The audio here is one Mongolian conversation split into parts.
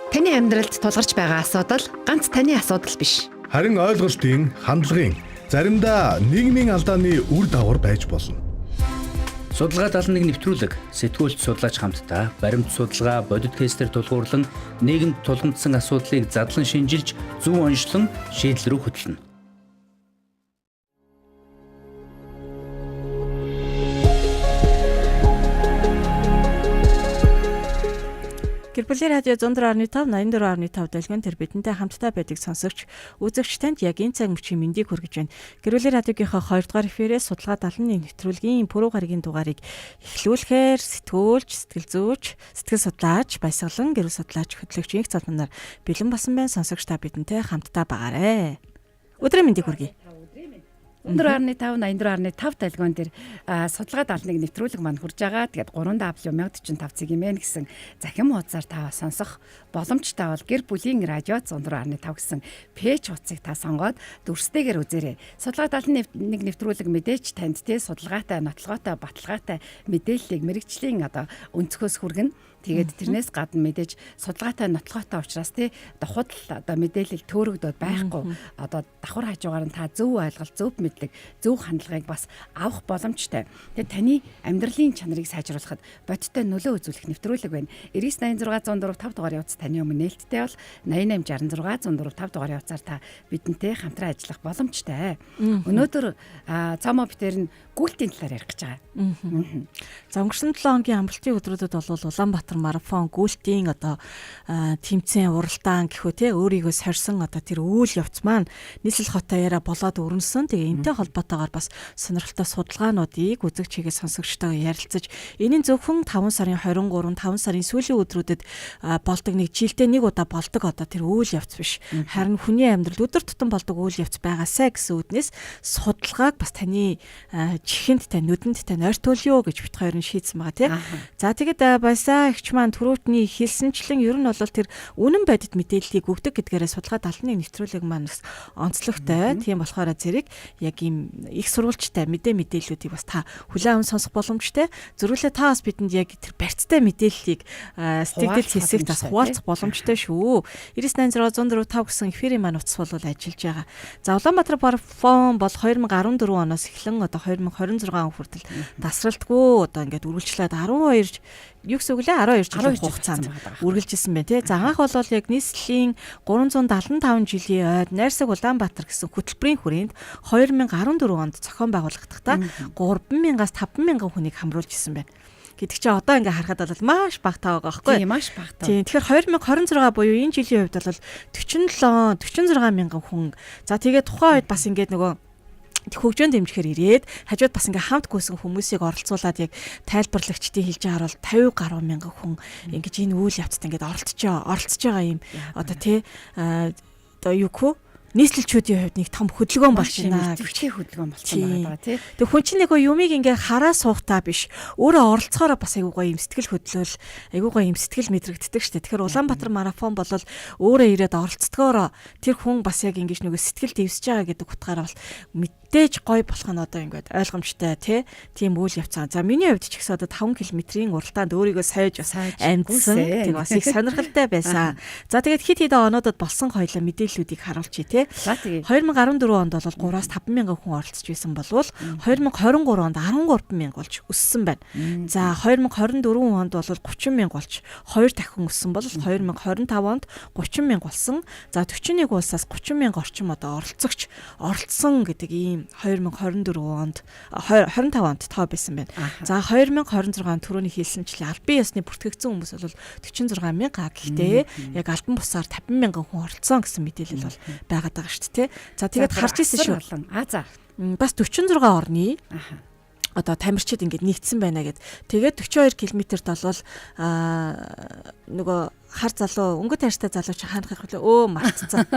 Таны амьдралд тулгарч байгаа асуудал ганц таны асуудал биш. Харин ойлголтын, хандлагын, заримдаа нийгмийн алдааны үр дагавар байж болно. Судалгаа 71 нэвтрүүлэг сэтгүүлч судлаач хамтдаа баримт судалгаа бодит кейсээр тулгуурлан нийгэмд тулгамдсан асуудлыг задлан шинжилж зөв онцлон шийдэл рүү хөтлөнө. Гэр бүлийн радио 104.5 84.5 долгион тэр бидэнтэй хамтдаа байдаг сонсогч үзэгч танд яг энэ цаг мөчийн мэндийг хүргэж байна. Гэр бүлийн радиогийнхоо 2 дугаар эфирээс судалгаа 71 нэвтрүүлгийн пүрэв гарагийн дугаарыг эхлүүлэхээр сэтгүүлч, сэтгэл зүйч, сэтгэл судлаач, баясгалан гэр бүл судлаач хөтлөгч инх залманаар бэлэн болсон байна. Сонсогч та бидэнтэй хамтдаа багаарэ. Өдрийн мэндийг хүргэе. 4.5 84.5 талгон дээр судалгаа 71 нэвтрүүлэг маань хурж байгаа. Тэгээд 3W 1045 цэг юм гэсэн захим хуудасаар та сонсох боломжтой бол гэр бүлийн радио 104.5 гэсэн пэйж хуудсыг та сонгоод дүрстэйгээр үзээрэй. Судалгаа 71 нэвтрүүлэг мэдээж танд те судалгаатай, нотлогоотой, баталгаатай мэдээллийг мэрэгжлийн одоо өнцгөөс хүргэнэ. Тэгээд тэрнээс гадна мэдээж судалгаатай нотлогоотой учраас тий одоо худал одоо мэдээлэл төөрөгдөөд байхгүй одоо давхар хажуугаар нь та зөв ойлголт, зөв мэдлэг, зөв хандлагыг бас авах боломжтой. Тэгээд таны амьдралын чанарыг сайжруулахад бодиттой нөлөө үзүүлэх нэвтрүүлэг байна. 9986 104 5 дугаарын утас таны өмнө нээлттэй бол 88 66 104 5 дугаарын утсаар та бидэнтэй хамтран ажиллах боломжтой. Өнөөдөр цаамаа битэр нь гүйлтийн талаар ярих гэж байгаа. За өнгөрсөн 7 хоногийн амралтын өдрүүдэд бол Улаанбаатар марафон гүйлтийн одоо тэмцээн уралдаан гэхүү те өөрийгөө сорьсон одоо тэр үйл явц маань нийслэл хот аяараа болоод өрнөсөн. Тэгээ энтэй холбоотойгоор бас сонирхолтой судалгаануудыг үзэгч хийгээ сонсогчтойгоо ярилцаж энэ нь зөвхөн 5 сарын 23, 5 сарын сүүлийн өдрүүдэд болдог нэг жилдээ нэг удаа болдог одоо тэр үйл явц биш. Харин хүний амьдрал өдөр тутам болдог үйл явц байгаасай гэсэн үднэс судалгааг бас таны чихэнд тань нүдэнд тань ойртуулъё гэж бит хоёр нь шийдсэн байгаа тий. За тэгэд баясаа эгч маань түрүүтний хэлсэнчлэн ер нь бол тэр үнэн бодит мэдээллийг өгдөг гэдгээрээ судалгаа 71 нэвтрүүлэг маань бас онцлогтой. Тийм болохоор зэрэг яг ийм их сурвалжтай мэдээллүүдийг бас та хүлээн аван сонсох боломжтой. Зөрүүлээ та бас бидэнд яг тэр барьцтай мэдээллийг сэтгэл хэсэгт бас хуваалцах боломжтой шүү. 99 6 104 5 гэсэн эфирийн маань утас бол ажиллаж байгаа. За Улаанбаатар марафон бол 2014 оноос эхлэн одоо 2026 он хүртэл тасралтгүй одоо ингээд үргэлжлээд 12 юу гэсэн үг лээ 12 жилийн хугацаанд үргэлжилсэн байна тий. За анх бол яг нийслэлийн 375 жилийн ойд Найрсаг Улаанбаатар гэсэн хөтөлбөрийн хүрээнд 2014 онд зохион байгуулагдахдаа 3000-аас 5000 хүнийг хамруулж исэн байна. Гэдэг чинь одоо ингээ харахад бол маш бага таа байгаа байхгүй юу? Тийм маш бага таа. Тийм тэгэхээр 2026 буюу энэ жилийн хувьд бол 47 46 мянган хүн. За тэгээд тухайн үед бас ингээд нөгөө хөгжөөн дэмжихээр ирээд хажууд бас ингээ хамт гүйсэн хүмүүсийг оролцуулаад яг тайлбарлагчдын хэлж байгаагаар бол 50 гаруй мянган хүн ингэж энэ үйл явцад ингээд оролцож байгаа юм одоо тий одоо юу гэх вэ? Нийслэлчүүдийн хувьд нэг том хөдөлгөөн болж байна. Идэвхтэй хөдөлгөөн болсон байгаа тий. Тэг хүн чинь нэг юмыг ингээ хараа суухтаа биш. Өөрөө оролцохоороо бас айгуу гоё юм сэтгэл хөдлөл, айгуу гоё юм сэтгэл мэдрэгддэг штэ. Тэгэхээр Улаанбаатар марафон бол өөрөө ирээд оролцдогоороо тэр хүн бас яг ингэж нөгөө сэтгэл дэвсэж байгаа гэдэг утгаараа бол мэдээж гоё болох нь одоо ингээд ойлгомжтой тий. Тийм үйл явц. За миний хувьд ч гэсэн одоо 5 км-ийн уралдаанд өөрийгөө сойж бас амжсан. Тэг бас их сонирхолтой байсан. За тэгээд хит хит оноодод болсон хоёлаа мэдээллүүдийг харуулчих тий. 2014 онд бол 3-аас 5 мянган хүн оролцож байсан болвол 2023 онд 13 мянга болж өссөн байна. За 2024 онд бол 30 мянга болж 2 дахин өссөн бол 2025 онд 30 мянга болсон. За 41 улсаас 30 мянга орчим одоо оролцогч оролцсон гэдэг ийм 2024 онд 25 онд тоо байсан байна. За 2026 он түрүүний хэлсэнчлэн албан ёсны бүртгэгдсэн хүмүүс бол 46 мянга. Гэхдээ яг албан бусаар 50 мянган хүн оролцсон гэсэн мэдээлэл бол байгаад байгаа шүү дээ. За тэгээд харж ирсэн шүү. А за. Бас 46 орны одоо тамирчид ингээд нэгдсэн байна гэд. Тэгээд 42 км-т бол нөгөө хар залуу, өнгө тайртай залуу чи хаанах вэ? Өө мартцсан.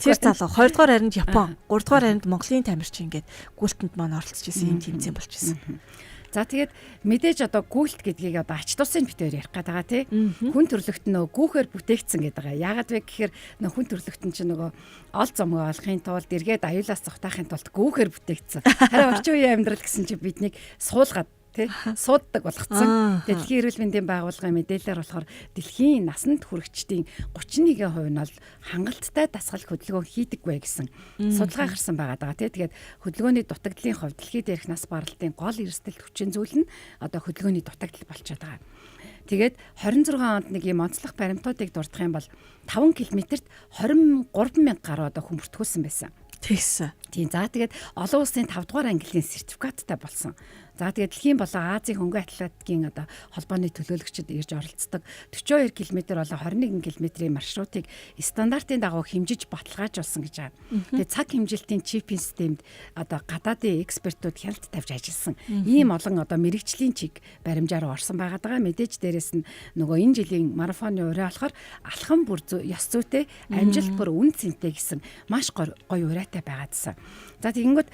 Тэр залуу 2 дугаар харинд Япон, 3 дугаар харинд Монголын тамирчин ингээд гүйлтэнд маань оролцож исэн юм тэмцээн болж исэн. За тэгээд мэдээж одоо гүйлт гэдгийг одоо ач тусын битээр ярих гээд байгаа тий. Хүн төрлөخت нөө гүүхээр бүтээгдсэн гэдэг байгаа. Яагаад вэ гэхээр нөө хүн төрлөخت нь чинь нөгөө ол зомгоо олохын тулд эргээд аюулаас зугтаахын тулд гүүхээр бүтээгдсэн. Харин орчин үеийн амьдрал гэсэн чинь биднийг суулгаад тий сууддаг болгоцсон. Дэлхийн эрүүл мэндийн байгууллагын мэдээлэлээр болохоор дэлхийн насанд хүрэгчдийн 31% нь бол хангалттай дасгал хөдөлгөөн хийдэггүй гэсэн судалгаа гарсан байгаа даа тий. Тэгээд хөдөлгөөний дутагдлын хувьд дэлхий дээрх нас баралтын гол эрсдэлт хүчин зүйл нь одоо хөдөлгөөний дутагдал болчиход байгаа. Тэгээд 26 онд нэг юм онцлог баримтуудыг дурдах юм бол 5 км-т 23 мянга гаруй одоо хүн бүртгүүлсэн байсан. Тэгсэн. Тийм. За тэгээд олон улсын 5 дугаар ангиллын сертификаттай болсон. За тэгээд дэлхийн болон Азийн хөнгөн атлетикийн одоо холбооны төлөөлөгчид ирж оролцдог 42 км болон 21 км-ийн маршрутыг стандартын дагуу хэмжиж баталгаажуулсан гэж байгаа. Тэгээд цаг хэмжилтийн чипийн системд одоо гадаадын экспертүүд хяналт тавьж ажилласан. Ийм олон одоо мэрэгжлийн чиг баримжаар орсон байгаа даа. Мэдээж дээрэс нь нөгөө энэ жилийн марафоны ураа болохоор алхам бүр ёс зүйтэй, амжилт бүр үн цэнтэй гэсэн маш гоё ураатай байгаадсан. За тэгэнгүүт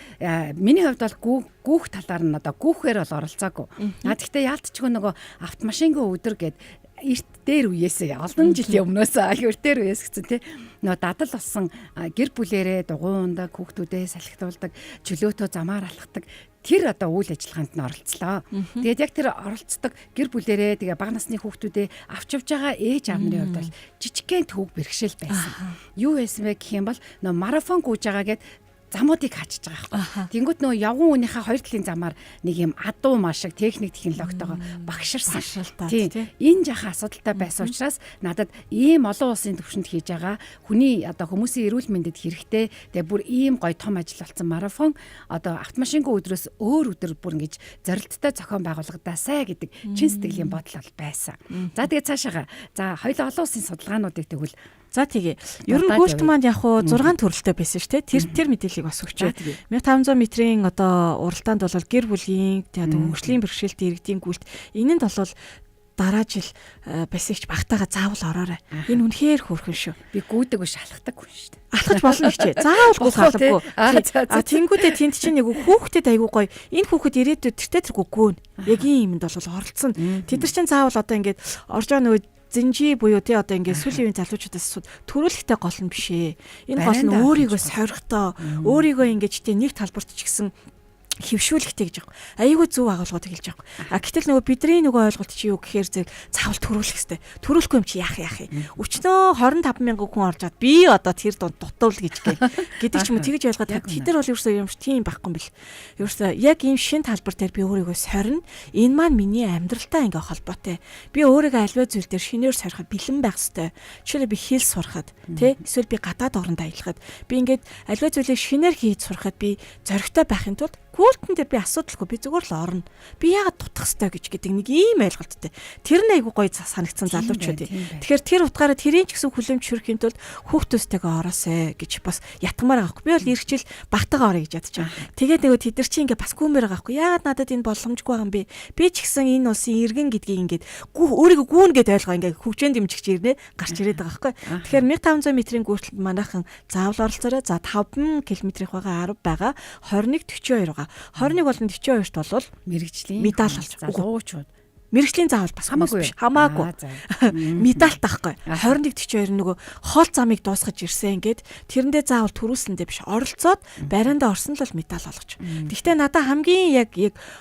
миний хувьд бол гүүх талаар нь одоо гүүхээр бол оролцоогүй. А тэгтээ яалтчгүй нөгөө автомашингийн өдөр гээд эрт дээр үеэсээ олон жилийн өмнөөс аяг эрт дээр үеэс гэсэн тий нөгөө дадал болсон гэр бүлэрээ дугуундаг, хүүхдүүдээ салхитуулдаг, чөлөөтөө замаар алхдаг тэр одоо үйл ажиллагаанд нь оролцлоо. Тэгээд яг тэр оролцдог гэр бүлэрээ тэгээ бага насны хүүхдүүдээ авч явж байгаа ээж аав нарын хувьд бол жижигхэн төв бэрхшээл байсан. Юу байсан бэ гэх юм бол нөгөө марафон гүйж байгаа гэд замуудыг хаачиж байгаа байхгүй. Тэнгүүт нөгөө явган үнийхээ хоёр талын замаар нэг юм адуу маш шиг техник технологитойгоо багширсан. Тийм. Энэ жахан асуудалтай байсан учраас надад ийм олон улсын түвшинд хийж байгаа хүний одоо хүмүүсийн эрүүл мэндэд хэрэгтэй тэгээ бүр ийм гоё том ажил болсон марафон одоо автомашингүй өдрөөс өөр өдөр бүр ингэж зорилттой зохион байгуулагдаасай гэдэг чин сэтгэлийн бодол бол байсан. За тэгээ цаашаага. За хоёул олон улсын судалгаануудыг тэгвэл За тэгээ. Ер нь гүйлт маань яг хуу 6 төрөлтэй байсан шүү дээ. Тэр мэдээллийг бас өгч. 1500 метрийн одоо уралдаанд бол гэр бүлийн тэгээд хөгжлийн бэрхшээлтэй иргэдийн гүйлт энэнд бол дараа жил басигч багтаага заавал ороорой. Энэ үнэхээр хөөрхөн шүү. Би гүйдэг биш алхдаг хүн шүү дээ. Алхаж болно хичээ. Заавал гүйх албагүй. А тэнгүүдээ тэнд чинь нэг хүүхдэд айгуу гоё. Энэ хүүхэд ирээдүйд тэртээ тэргүй гүүн. Яг ийм юмд бол оролцсон. Тэд нар чинь заавал одоо ингээд орж байгаа нөгөө зинжи буюу тий одоо ингээд сүүлийн үеийн залуучуудаас асууд төрүүлэхтэй гол нь биш ээ. Энэ гол нь өөрийгөө сорихтоо, өөрийгөө ингээд тий нэг талбарт ч гэсэн хөвшүүлэхтэй гэж байгаа. Айгүй зөв агуулгуудыг хэлж байгаа. А гэтэл нөгөө бидний нөгөө ойлголт чи юу гэхээр зэрэг заавал төрүүлэх хэвээр. Төрүүлэхгүй юм чи яах яах юм. Өчнөө 25 мянган хүн орж чад би одоо тэр дунд дутуул гэж гэдэг ч юм уу тэгж ойлгоод тэд нар бол ерөөсөө юм тийм байхгүй юм бэл. Ерөөсөө яг ийм шин талбар дээр би өөрийгөө сорино. Энэ маань миний амьдралтай ингээ холбоотой. Би өөрийгөө альва зүйл дээр шинээр сориход бэлэн байх хэвээр. Жишээлбэл би хэл сурахад тий эсвэл би гадаад оронд аялахад би ингээд альва зүйлийг шинээр хийж сурахад би зоригтой байхын тулд гүйлтэн дээр би асуудалгүй би зүгээр л орно. Би яагаад дутах ёстой гэж гэдэг нэг ийм ойлголттой. Тэр нь айгүй гоё санагдсан залуучууд. Тэгэхээр тэр утгаараа тэрийн ч гэсэн хүлэмж шүрхийн тулд хүүхдүүстэйгээ ороосэй гэж бас ятгамаар байгаа хгүй. Би бол ирэх жил багтагаа орё гэж ядаж байгаа. Тэгээд нөгөө тэд нар чи ингээ бас гүмээр байгаа хгүй. Яагаад надад энэ боломжгүй байгаа юм бэ? Би ч гэсэн энэ улсын иргэн гэдгийг ингээд өөрийгөө гүүн гэд ойлгоо ингээ хөгжөөн дэмжигч ирнэ гарч ирээд байгаа хгүй. Тэгэхээр 1500 метрийн гүйлт манайхан заавал оролцоорой. За 5 км-ийнх байгаа 10 байгаа. 21 42 байгаа. 21 болон 42-т бол мэрэгжлийн медаль олж залуучууд мэрэгжлийн заавал бас хамаагүй биш. Хамаагүй. Медаль таахгүй. 21 42 нөгөө хоол замыг дуусгаж ирсэн ингээд тэрэндээ заавал төрүүлсэндээ биш оролцоод бариандаа орсон л бол медаль олгож. Гэхдээ надаа хамгийн яг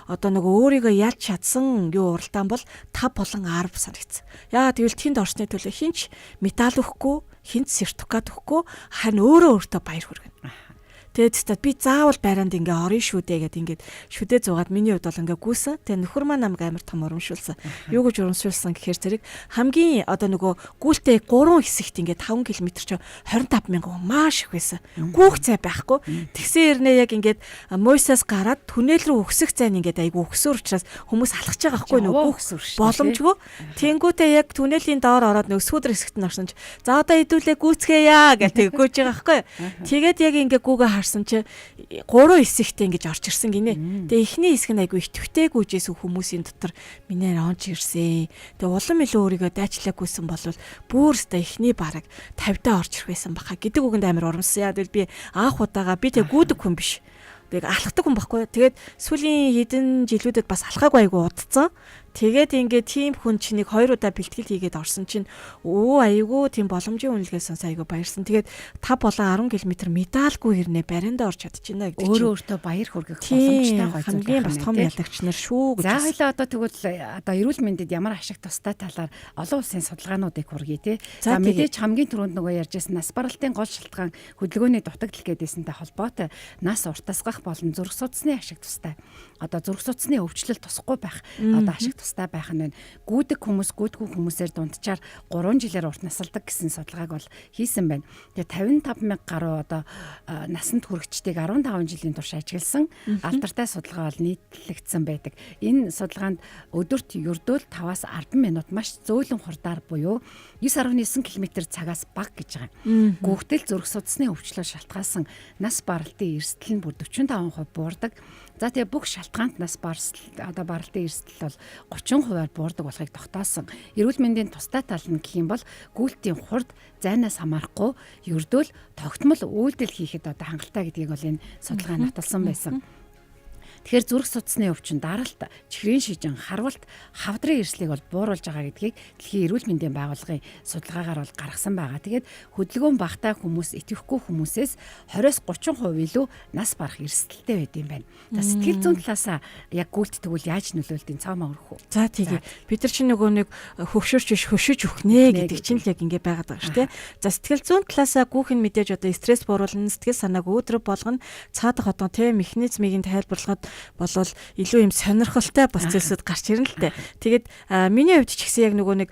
одоо нөгөө өөрийгөө ялж чадсан юу уралдаан бол 5 болон 10 санагдсан. Яагаад гэвэл тэнд орсны төлөө хинч медаль өгөхгүй, хинч сертификат өгөхгүй, харин өөрөө өөртөө баяр хүргэнэ. Тэгээд та би заавал байранд ингээ орё шүү дээ гэд ингээд шүдэ зуугаад миний хувьд бол ингээ гүйсэн. Тэгээд нөхөр маань намайг амар том урамшуулсан. Юу гэж урамшуулсан гэхээр зэрэг хамгийн одоо нөгөө гүйлтэй 3 хэсэгт ингээ 5 км ч 25 мянган маш их байсан. Гүүх цай байхгүй. Тэгсэн хэрнээ яг ингээд Мойсаас гараад түнэл рүү өксөх зайн ингээд айгу өксөр учраас хүмүүс алхаж байгаа байхгүй нөгөө гүүх боломжгүй. Тэнгүүтээ яг түнэлийн доор ороод нөгөө сүүдэр хэсэгт нь орсон чи за одоо хэдүүлээ гүйцгээе гэж тэг гүйж байгаа байхгүй. Тэгээд яг ингээ гүүгээ харсан чи 3 хэсэгтээ ингэж орж ирсэн гинэ. Тэгээ эхний хэсэг нь айгу итгэвтэй гүйжсэн хүмүүсийн дотор минээр онж ирсэн. Тэгээ улам илүү өөрийгөө дайчлаагүйсэн бол бүр өстой эхний бараг 50-даа орж ирэх байсан баха гэдэг үгэнд амар урамсан. Яг би анх удаага би тэг гүйдэг хүн биш. Тэг алхдаг хүн баггүй. Тэгээд сүүлийн хэдэн жилүүдэд бас алхаагүй айгу удцсан. Тэгээд ингээд тийм хүн чинь нэг хоёр удаа бэлтгэл хийгээд орсон чинь өө айгу тийм боломжийн үнэлгээ сонс айгу баярсан. Тэгээд 5 болон 10 км медальгүй хэрнээ бариндаа орч чадчихна гэдэг чинь өөрөө өөртөө баяр хүргэх боломжтой гой зүйл хамгийн бас том ялагч нар шүү гэж. За хоёлаа одоо тэгвэл одоо эрүүл мэндэд ямар ашиг тустай талаар олон улсын судалгаануудыг хүргэе те. За мэдээж хамгийн түрүүнд нөгөө ярьжсэн нас баралтын гол шалтгаан хөдөлгөөний дутагдал гэдээсэнтэй холбоотой нас уртасгах болон зүрх судасны ашиг тустай. Одоо зүрх судасны өвчлөл тусахгүй байх одоо ашиг тустай байх нь байна. Гүйдэг хүмүүс гүйдгүй хүмүүсээр дунджаар 3 жилээр урт насалдаг гэсэн судалгааг бол хийсэн байна. Тэгээ 55 мянга гаруй одоо насанд хүрэгчдийг 15 жилийн турш ажигласан алдартай судалгаа бол нийтлэгдсэн байдаг. Энэ судалгаанд өдөрт ердөөл 5-аас 10 минут маш зөөлөн хурдаар буюу 9.9 км цагаас бага гэж байгаа. Гүйхтэл зүрх судасны өвчлөл шалтгаалсан нас баралтын эрсдэл нь бүр 45% буурдаг. За тэгээ бүх шалтгаант нас одоо баралтын эрсдэл бол 30%-аар буурдаг болохыг тогтоосон. Эрүүл мэндийн тустай тал нь гэх юм бол гүйлтийн хурд зайнаас хамаарахгүй ердөөл тогтмол үйлдэл хийхэд одоо хангалттай гэдгийг бол энэ судалгаа нотолсон байсан. Тэгэхээр зүрх судасны өвчин, даралт, чихрийн шижин, харвалт, хавдрын эрсдлийг бол бууруулж байгаа гэдгийг дэлхийн эрүүл мэндийн байгууллагын судалгаагаар бол гаргасан байгаа. Тэгээд хөдөлгөөн багтаа хүмүүс итгэхгүй хүмүүсээс 20-30% илүү нас барах эрсдэлтэй байд юм байна. За сэтгэл зүйн талаасаа яг гүйлт тэгвэл яаж нөлөөлдөг цаамаа өрөх үү? За тэгээ. Бид нар чинь нөгөө нэг хөвшөрч биш хөшөж өгнэ гэдэг чинь л яг ингэ байгаад байгаа шүү дээ. За сэтгэл зүйн талаасаа гүүх нь мэдээж одоо стресс бууруулна, сэтгэл санааг өөдрөг болгоно, цаадах одоо тэ механизмыг нь тайлбарлахад болвол илүү юм сонирхолтой бас зүйлсүүд гарч ирнэ л дээ. Тэгээд миний хувьд ч гэсэн яг нөгөө нэг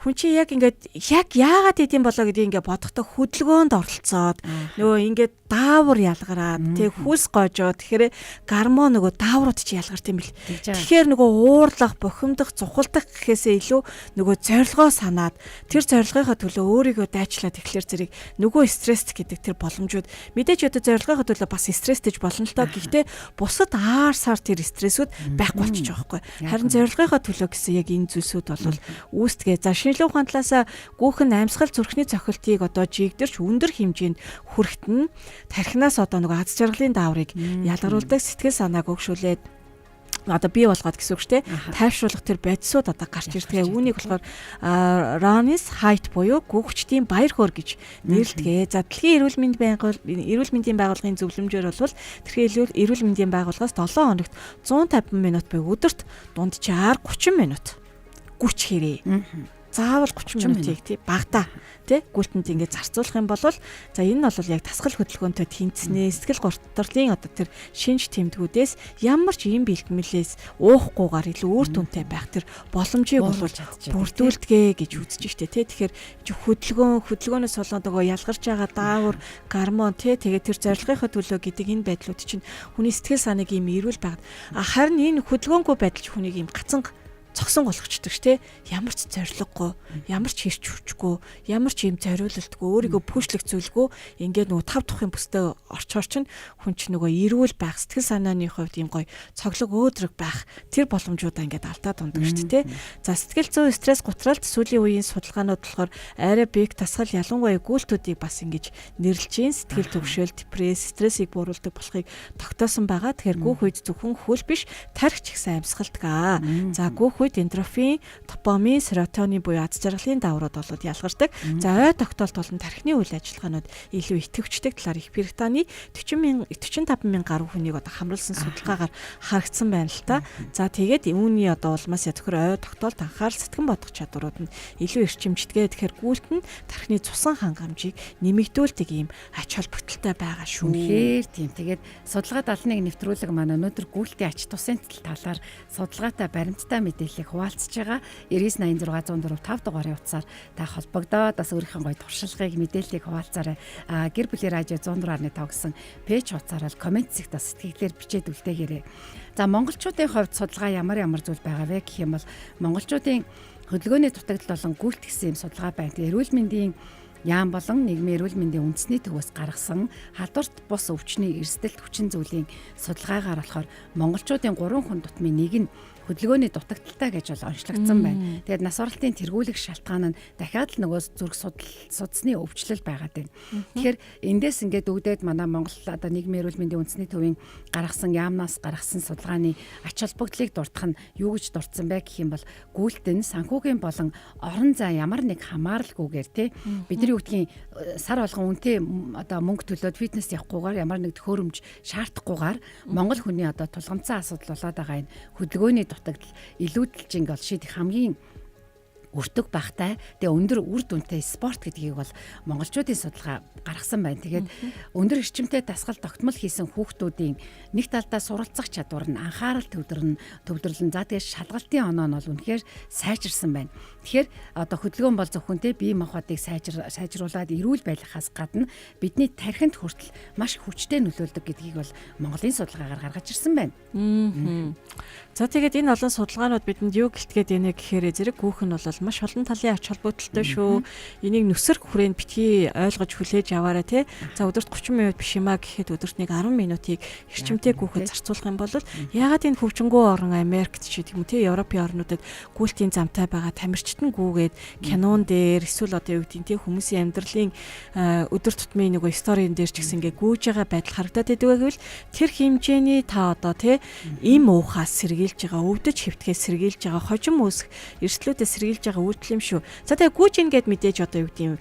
хүн чинь яг ингээд яг яагаад идэм болоо гэдгийг ингээд бодохдоо хөдөлгөөнд оролцоод нөгөө ингээд даавар ялгараад тэг хүс гожоо тэгэхээр гормон нөгөө дааврууд чи ялгарт юм бэл. Тэгэхээр нөгөө уурлах, бухимдах, зухалдах гэхээсээ илүү нөгөө зорилгоо санаад тэр зорилгынхаа төлөө өөрийгөө дайчлаад тэгэхээр зэрэг нөгөө стресс гэдэг тэр боломжууд мэдээж одоо зорилгынхаа төлөө бас стресстэйж болно л доо. Гэхдээ бусад аар сар тэр стрессүүд байхгүй болчих жоохгүй. Харин зорилгынхаа төлөө гэсэн яг энэ зүйлсүүд бол үүсдэгэ. За шинжилгээ ухаан талаас гүүхэн амьсгал зүрхний цохилтыг одоо жигдэрч өндөр хэмжээнд хүрхтэн тархинаас одоо нөгөө аз жаргалын дааврыг ялгаруулдаг, сэтгэл санааг өгшүүлээд одоо бий болгоод гэсэн үг шүү дээ. Тайвшруулах тэр бодисууд одоо гарч ирдэг. Үүнийг болохоор Ronnie's Height буюу гүгчдийн баяр хөөр гэж нэрлэдэг. За дэлхийн эрүүл мэндийн байгууллагын зөвлөмжөөр бол дэлхийн эрүүл мэндийн байгууллагаас 7 хоногт 150 минут буюу өдөрт дунджаар 30 минут гүч хэрээ. Заавал 30 минутыг тий багтаа тий гүйлтэнд ингээд зарцуулах юм бол за энэ нь бол яг тасгал хөдөлгөөнтэй тэнцнээ сэтгэл гутралын одоо тэр шинж тэмдгүүдээс ямар ч юм бэлтмэлээс уухгүйгээр илүү үр дүнтэй байх тэр боломжийг бол бүрдүүлдэгэ гэж үзэж штэ тий. Тэгэхээр хөдөлгөөнөөс болоод нөгөө ялгарч байгаа даавар гормон тий тэгээд тэр зорилгынхаа төлөө гэдэг энэ байдлууд чинь хүний сэтгэл санааг ийм эрүүл байгаад, харин энэ хөдөлгөөнгүй байдал ч хүнийг ийм гацанга цогсон болгочдөг ш тэ. Ямар ч зорилгогүй, ямар ч хэрч хүчгүй, ямар ч юм зориулалтгүй, өөрийгөө пүүшлэх зүйлгүй ингээд нөгөө тав тухын бүсдээ орчхоор чинь хүн чинь нөгөө эрүүл байх, сэтгэл санааны хувьд юм гоё цоглог өөдрөг байх тэр боломжуудаа ингээд алдаад ундаг ш тэ. За сэтгэл зүйн стресс гутралт сүүлийн үеийн судалгаанууд болохоор аэробик тасгал ялангуяа гүйлтүүдийг бас ингэж нэрлэж гин сэтгэл төвшөөл, депресс, стрессийг бууруулдаг болохыг тогтоосон байгаа. Тэгэхээр гүүх үед зөвхөн хөл биш тархи ч ихсэн амьсгалдаг. За гүүх үед эндорфин, допамин, серотонин буюу аз жаргалын дааврууд болоод ялгардаг. За ой тогтоолт болон тархины үйл ажиллагаанууд илүү идэвхждэг талаар Их Британий 45 мянган гаруй хүнийг одоо хамруулсан судалгаагаар харагдсан байна л та. За тэгээд үүний одоо улмаас зөвхөн ой тогтоолт, анхаарал, сэтгэн бодох чадварууд нь илүү эрчимждэг. Тэгэхээр гүйлт нь тархины цусан хангамжийг нэмэгдүүлдэг ийм ач холбогдолтой байгаа шүү. Үнэхээр тийм. Тэгээд судалгаа 71 нэвтрүүлэг маань өнөөдөр гүйлтийн ач тусын талаар судалгаатай баримттай мэдээллийг хуваалцж байгаа. 9986 104 5 дугаарын утсаар та холбогдоод бас өөрийнхөө гоё туршлагыг мэдээллийг хуваалцаарай. Гэр бүлийн радио 104.5 гэсэн пэйж утсаар бол коммент зэгт бас сэтгэлээр бичээд үлдээгээрэй. За монголчуудын хувьд судалгаа ямар зүйл байгаа вэ гэх юм бол монголчуудын хөдөлгөөний дутагдал болон гүйлт гэсэн юм судалгаа байна. Тэгээ эрүүл мэндийн Яам болон нийгмийн эрүүл мэндийн үндэсний төвөөс гаргасан халдварт бус өвчний эрсдэлт хүчин зүйлийн судалгаагаар болохоор монголчуудын 3 хүн тутмын нэг нь хөдөлгөөний дутагдaltaй гэж бол онцлогдсон байна. Тэгээд нас баралтын тэргүүлэх шалтгаан нь дахиад л нөгөө зүрх судасны өвчлөл байгаад байна. Тэгэхээр эндээс ингээд үүдээд манай Монгол одоо нийгмийн эрүүл мэндийн үндэсний төвийн гаргасан яамнаас гаргасан судалгааны ач холбогдлыг дурдах нь юу гэж дурдсан бэ гэх юм бол гүйлт нь санхүүгийн болон орон зай ямар нэг хамааралгүйгээр тий бидний үгдгийн сар болгон үнэтэй одоо мөнгө төлөөд фитнес явахгүйгээр ямар нэг төхөөрөмж шаардахгүйгээр Монгол хүний одоо тулгамдсан асуудал болоод байгаа энэ хөдөлгөөний дутагдал илүүдэлж ингээд шийдэх хамгийн өртөг багтай тэгээ өндөр үр дүнтэй спорт гэдгийг бол монголчуудын судалгаа гаргасан байна. Тэгээд өндөр эрчимтэй дасгал тогтмол хийсэн хүүхдүүдийн нэг талдаа суралцах чадвар нь анхаарал төвлөрлөн за тэгээд шалгалтын оноо нь бол үнэхээр сайжирсан байна. Тэгэхээр одоо хөдөлгөөн бол зөвхөн те бие махбодыг сайжруулад эрүүл байлгахаас гадна бидний тархинд хүртэл маш хүчтэй нөлөөлдөг гэдгийг бол Монголын судалгаагаар гаргаж ирсэн байна. За тэгээд энэ олон судалгаанууд бидэнд юу гэлтгээд байна гэхээр зэрэг гүүх нь бол маш олон талын ач холбогдолтой шүү. Энийг нүсэрх хүрээнд битгий ойлгож хүлээж аваарай те. За өдөрт 30 минут биш юмаа гэхэд өдөрт нэг 10 минутыг эрчимтэй гүүхэд зарцуулах юм бол яагаад энэ хөгжингүү орн Америкт ч гэдэг юм те Европын орнуудад гүйлтийн замтай байгаа тамирчид нь гүүгээд кинон дээр эсвэл одоо юу гэдэг те хүмүүсийн амьдралын өдөр тутмын нөгөө сторийн дээр ч гэсэн ингээ гүүж байгаа байдал харагдаад байдаг гэвэл тэр хэмжээний та одоо те им уухаас сэргийлж байгаа, өвдөж хэвтгэхээс сэргийлж байгаа, хожим үүсэх эрсдлүүдээс сэргийлж байгаа үйлдэл юм шүү. За тэгээ гүүж ин гэд мэдээж одоо юу гэдэг юм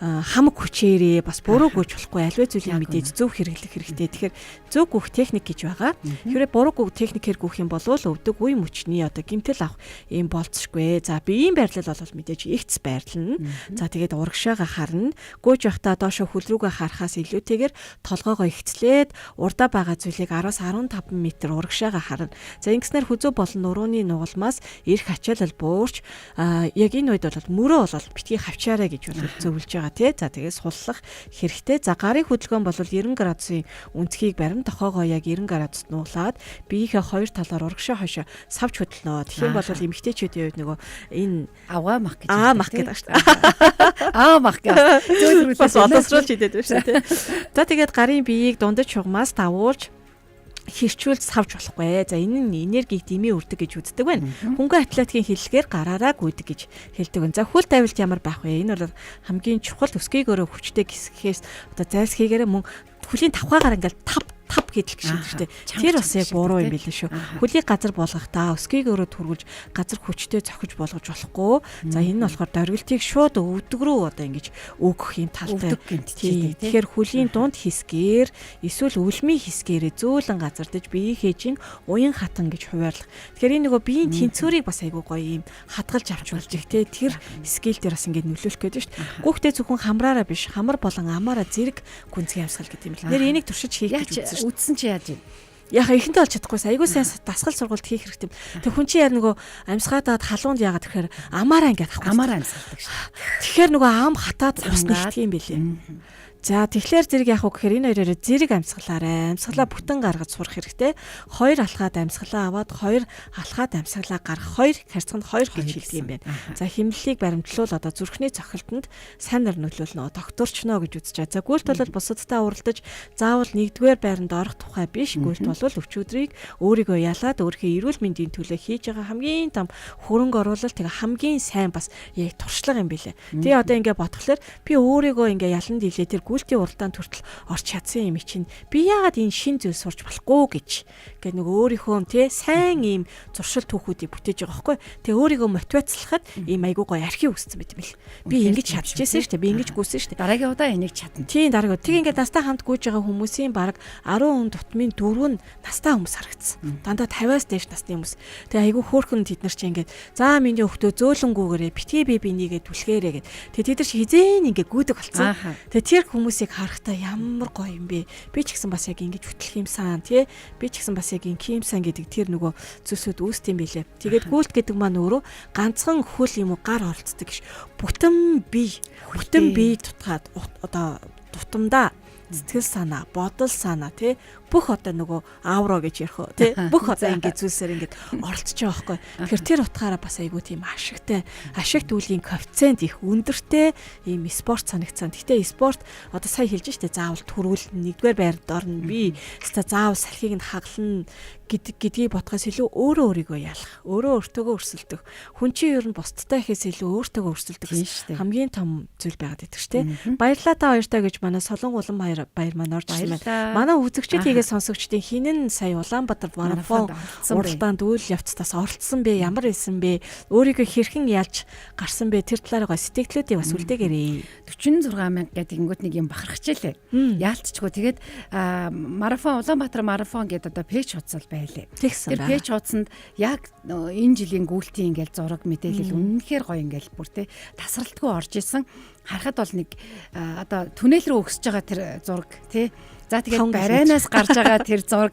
хамаг хүчээрээ бас буруу гүйж болохгүй аливаа зүйлийг мэдээж зөв хэрэглэх хэрэгтэй. Тэгэхээр зөв гүйх техник гэж байгаа. Хэрвээ буруу гүйх техникээр гүйх юм бол өвдөг үе мөчний одоо гэмтэл авах юм болцсохгүй. За биеийн байрлал бол мэдээж игц байрлал нь. За тэгээд урагшаага харна. Гүйж явахдаа доошо хөл рүүгээ харахаас илүүтэйгээр толгоогоо ихцлээд урдаа байгаа зүйлийг 10-15 м урагшаага харна. За ингэснээр хүзүү болон нурууны нугалмаас эрх ачаалал буурч яг энэ үед бол мөрөө бол битгий хавчаарай гэж бол зөвлөж байгаа тий. За тэгээд суллах хэрэгтэй. За гарын хөдөлгөөн бол 90 градусын өнцгийг барин тохоогоо яг 90 градуст нуглаад биеийнхээ хоёр талаар урагшаа хойшоо савж хөдлөнө. Тэгэх юм бол эмэгтэйчүүдийн хувьд нөгөө энэ авгаа мах гэж аа мах гэдэг шүү дээ. Аа мах гэж зөөлрүүлээд бас олосруулж идээд байна шүү дээ. За тэгээд гарын биеийг дундаж шугамаас давуулж хэрчүүлж савж болохгүй. За энэ нь энергийг дэмий үрдэг гэж үздэг байна. Хөнгөн атлетикийн хэллэгээр гараараа гүйдэг гэж хэлдэг байна. За хөл тавилт ямар байх вэ? Энэ бол хамгийн чухал өсгийг өөрөө хүчтэй гисгэхээс одоо зайлсхийгээрээ мөн хөлийн тавхаагаар ингээл тав тав гэдэл гэж шийдэж штэ. Тэр бас яг буруу юм билээ шүү. Хөлийг газар болгохдаа өсгийг өөрөө түргүүлж газар хүчтэй зохиж болгож болохгүй. За энэ нь болохоор дөрвөлтийг шууд өвдөг рүү одоо ингэж өгөх юм талтай. Тэгэхээр хөлийн дунд хэсгээр эсвэл өлмийн хэсгээрээ зөөлөн газардаж биеийнхээ чин уян хатан гэж хуваарлах. Тэгэхээр энэ нөгөө биеийн тэнцвэрийг бас айгүй гоё юм хадгалж авч болж их те. Тэр скил дээр бас ингэж нөлөөлөх гээд шүү дээ. Гүүхтэй зөвхөн хамраараа биш, хамар болон амаараа зэрэг гүнзгий амьсгал гэдэг юм л. Нэр энийг туршиж хийх гэж үзсэн шүү. Үдсэн чи яаж юм? Яг эхэндээ олж чадахгүйс айгүй сайн дасгал сургалт хийх хэрэгтэй. Тэг хүн чи яар нөгөө амьсгаадаад халуунд яагаад тэгэхээр амаараа ингээд авах. Амаараа амьсгалдаг шүү. Тэгэхээр нөгөө ам хатаад ус нэгтгэх юм билээ. За тэгэхээр зэрэг яах вэ гэхээр энэ хоёроо зэрэг амьсгалаарай. Амьсгалаа бүтэн гаргаж сурах хэрэгтэй. Хоёр алхаад амьсгалаа аваад хоёр алхаад амьсгалаа гаргах. Хоёр харьцах нь хоёр гэж хэлдэг юм байна. За химнэлийг баримтлуул одоо зүрхний цохилтонд сайн нар нөлөөлнө. Докторчноо гэж үзэж байгаа. За гүйлт бол бусадтай уралдаж заавал нэгдүгээр байранд орох тухай биш. Гүйлт бол өвчүүдрийг өөрийгөө ялаад өөрийнхөө эрүүл мэндийн төлөө хийж байгаа хамгийн том хөрөнгө оруулалт тэгээ хамгийн сайн бас яг туршлага юм билээ. Тэгээ одоо ингээ бодглохлоор би өөрийгөө ингээ ялан дийлээ тэр гүйлтийн уралдаанд хүртэл орч чадсан юм чинь би яагаад энэ шин зүйл сурч болохгүй гэж ингээд нэг өөрийнхөө тий сайн ийм зуршил түүхүүдийг бүтээж байгаа байхгүй. Тэгээ өөрийгөө мотивацлахад ийм айгуу гоё архив үүссэн байт юм бэл. Би ингэж чадчихсэн шүү дээ. Би ингэж гүйсэн шүү дээ. Дараагийн удаа энийг чадна. Тийм дараагийн. Тэг ингээд настай хамт гүйж байгаа хүмүүсийн бараг 10 хүн тутмын 4 нь настай хүмүүс харагдсан. Дандаа 50-аас дээш насны хүмүүс. Тэгээ айгуу хөөрхөн тэд нар чи ингээд за миний өвхтөө зөөлөнгүүгээрээ битгий би бинийгээ түлхээрээ гэд. Тэгээ тэд нар чи хизээн ингээд гүйдэг болсон. Тэгээ тэр хүмүүсийг харахтаа ямар гоё юм бэ. Би ч гэсэн бас яг ингэж хөтлөх юмсан тий. Би ч гэсэн бас яг ингэх юмсан гэдэг тэр нөгөө зүйлсүүд үүсд юм билээ. Тэгээд гүйлт гэдэг маань өөрөө ганцхан хөл юм уу гар оролцдог гэж. Бүтэн бие, бүтэн бие тутгаад одоо тутамдаа сэтгэл санаа, бодол санаа тий Бүх одоо нөгөө авро гэж ярих уу тий. Бүх одоо ингээд зүйлсээр ингээд оролцож байгаа байхгүй. Тэгэхээр тэр утгаараа бас айгүй тийм ашигтай, ашигт үлийн коэффициент их өндөртэй ийм спорт санагцсан. Гэхдээ спорт одоо сая хэлж штэ заавал төрүүл нэгдүгээр байранд орно. Би өста заавал салхийг нь хаглана гэдгийг бодохоос илүү өөрөө өөрийгөө ялах, өөрөө өөртөөгөө өрсөлдөх. Хүн чинь ер нь бусдтай ихээс илүү өөртөөгөө өрсөлдөх хамгийн том зүйл байгаад байдаг шүү дээ. Баярлалаа та хоёртой гэж манай Солон улам баяр маань орж ирсэн байна. Манай үзэгчид хийгээ сонсогчдын хин нь сая Улаанбаатар марафон уралдаанд үйл явцдаас оролцсон бэ? Ямар байсан бэ? Өөрийгөө хэрхэн ялж гарсан бэ? Тэр талаар гоо сэтгэлдлүүдийг бас үлдээгээрэй. 46 мянга гэдэг ингүүт нэг юм бахархчихлээ. Яалтчгүй тэгээд марафон Улаанбаатар марафон гэдэг одоо пэйж хуудас байлээ. Тэр пэйж хуудсанд яг энэ жилийн гүйлтийн ингээл зураг мэдээлэл үнэнхээр гоё ингээл бүр те тасралтгүй орж исэн. Харахад бол нэг одоо түнэл рүү өксөж байгаа тэр зураг тий. За тэгээд барайнаас гарч байгаа тэр зураг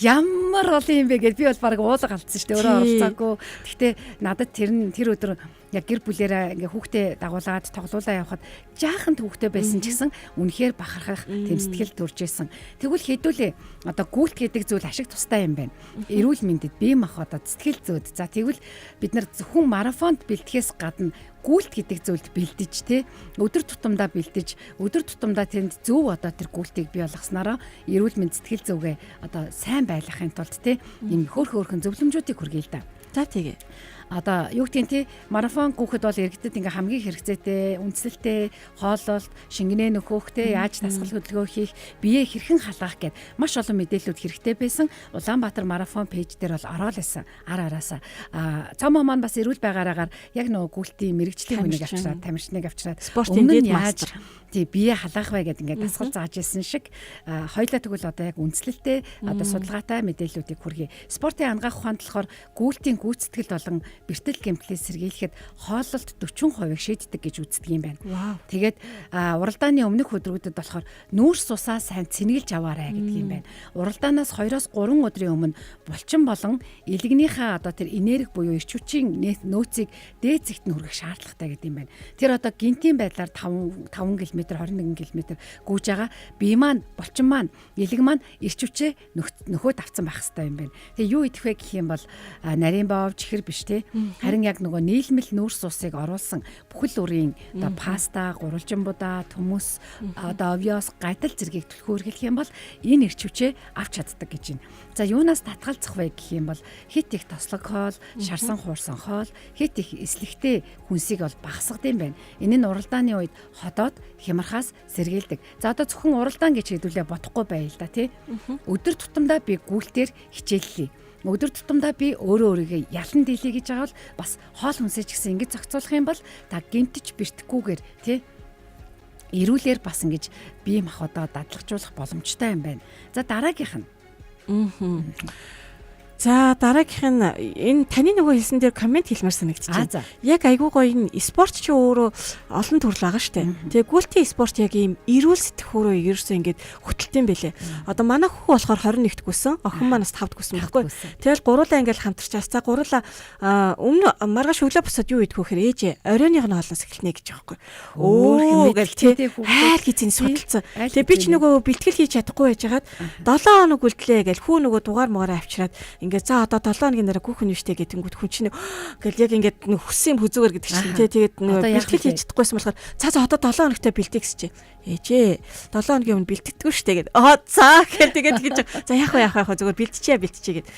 ямар олон юм бэ гэд би бол баг уулга алдсан шүү дээ. Өөрөө оролцоогүй. Гэхдээ надад тэр нь тэр өдөр яг гэр бүлээрээ ингээ хүүхдээ дагуулад тоглуулаа явхад жаахан хүүхдээ байсан ч гэсэн үнэхээр бахархах тэм сэтгэл төрж исэн. Тэгвэл хэдүүлээ одоо гүйлт гэдэг зүйл ашиг тустай юм байна. Эрүүл мэндэд бие махбодод сэтгэл зүйд. За тэгвэл бид нар зөвхөн марафонд бэлтгэхээс гадна гүйлт гэдэг зүйлд бэлдэж те өдөр тутамдаа бэлдэж өдөр тутамдаа тэнд зөв одоо тэр гүйлтийг бий болгоснороо эрүүл мэнд сэтгэл зүгээ одоо сайн байлгахын тулд те ийм хөөрхөн зөвлөмжүүдийг хүргэе л да. За тэгээ. Одоо юу гэдгийг те марафон гүхэд бол иргэдэд ингээ хамгийн хэрэгцээтэй үндсэлтэй хооллолт, шингэнээ нөхөх те яаж дасгал хөдөлгөөн хийх, биеэ хэрхэн халаах гэд маш олон мэдээллүүд хэрэгтэй байсан. Улаанбаатар марафон пэйж дээр бол ороод байсан. Ар араасаа. Цомоо маань бас эрүүл байгаараагаар яг нөгөө гүйлтийн мэрэгжлийн хүнийг авчираад, тамирчныг авчираад спортын дэд мастер тий бие халаах бай гэд ингээд дасгал зааж исэн шиг хоёлаа тэгвэл одоо яг үндслэлтэй одоо судалгаатай мэдээллүүдийг хүргэе. Спортын ангаах ухаанд болохоор гүйлтийн гүйцэтгэл болон бэртэл гэмтлээс сэргийлэхэд хооллолт 40%-ийг шийддэг гэж үздэг юм байна. Тэгээд уралдааны өмнөх өдрүүдэд болохоор нүүрс усаа сайн цэнгэлж аваарай гэдэг юм байна. Уралдаанаас 2-оос 3 өдрийн өмнө булчин болон элэгнийхээ одоо тэр энерги буюу эрч хүчийн нөөцийг дээд зэгт нь хүргэх шаардлагатай гэдэг юм байна. Тэр одоо гинтийн байдлаар 5 км 21 км гүйж байгаа бие маань булчин маань элэг маань эрч хүчээ нөхөд авцсан байх хэрэгтэй юм байна. Тэгээ юу идэх вэ гэх юм бол нарийн боов чихэр биш те. Харин яг нөгөө нийлмэл нүүрс усыг оруулсан бүхэл үрийн одоо паста, гурвалжин будаа, төмөс, одоо овёос, гадал зэргийг түлхүү хэрэглэх юм бол энэ эрч хүчээ авч чаддаг гэж байна. За юунаас татгалзах вэ гэх юм бол хит их тослог хоол, шарсан хуурсан хоол, хит их эслэгтэй хүнсийг бол багасгад юм байна. Энэ нь уралдааны үед ходоод хямрахаас сэргийлдэг. За одоо зөвхөн уралдаан гэж хэдүүлээ бодохгүй байл л да тий. Өдөр тутамдаа би гүйлтээр хичээллээ. Өдөр тутамдаа би өөрөө өөрийгөө ялан дийлье гэж байгаа бол бас хоол хүнсээ ч гэсэн ингэж зохицуулах юм бол та гэмтэж бэртэхгүйгээр тий эрүүлэр бас ингэж бие махбодоо дадлагжуулах боломжтой юм байна. За дараагийнх нь. За дараагийнх нь энэ таны нөгөө хэлсэн дээр коммент хэлмээр санагдчихэв. Яг айгүй гоё энэ спорт чи өөрөө олон төрөл байгаа штэ. Тэгээ гүйлтийн спорт яг ийм эрүүл сэтгхүүрөө ерөөсөө ингээд хөтэлт юм бэлээ. Одоо манай хүү болохоор 21-т гүсэн, охин манаас 5-т гүсэн байхгүй. Тэгэл гуруулаа ингээд хамтарчаас. За гуруулаа өмнө маргааш өглөө босоод юу идэх вэ гэхээр ээжээ оройных нь хоолноос эхэлнэ гэж байгаа байхгүй. Өөр гэл тий айл хийцэн судалцсан. Тэгээ би ч нөгөө бэлтгэл хийж чадахгүй байжгаад 7 хоног үлдлээ гэл хүү нөгөө дугаар муугаараа авчираад ингээд за одоо 7 хоногийн дараа гүөх нь штэ гэдэнгүүт хүн чинь гэл яг ингээд нэг хүссэн юм хүзүүгээр гэдэг чинь тий тэгээд нөгөө бэлтгэл хийж чадахгүйсэн болохоор за за одоо 7 хоногтой бэлтээ гэсэн чи ээжээ 7 хоногийн өмнө бэлтгэдэггүй штэ гэд аа за гэл тэгээд гэж за яах вэ яах вэ зүгээр бэлтчихье бэлтчихье гэд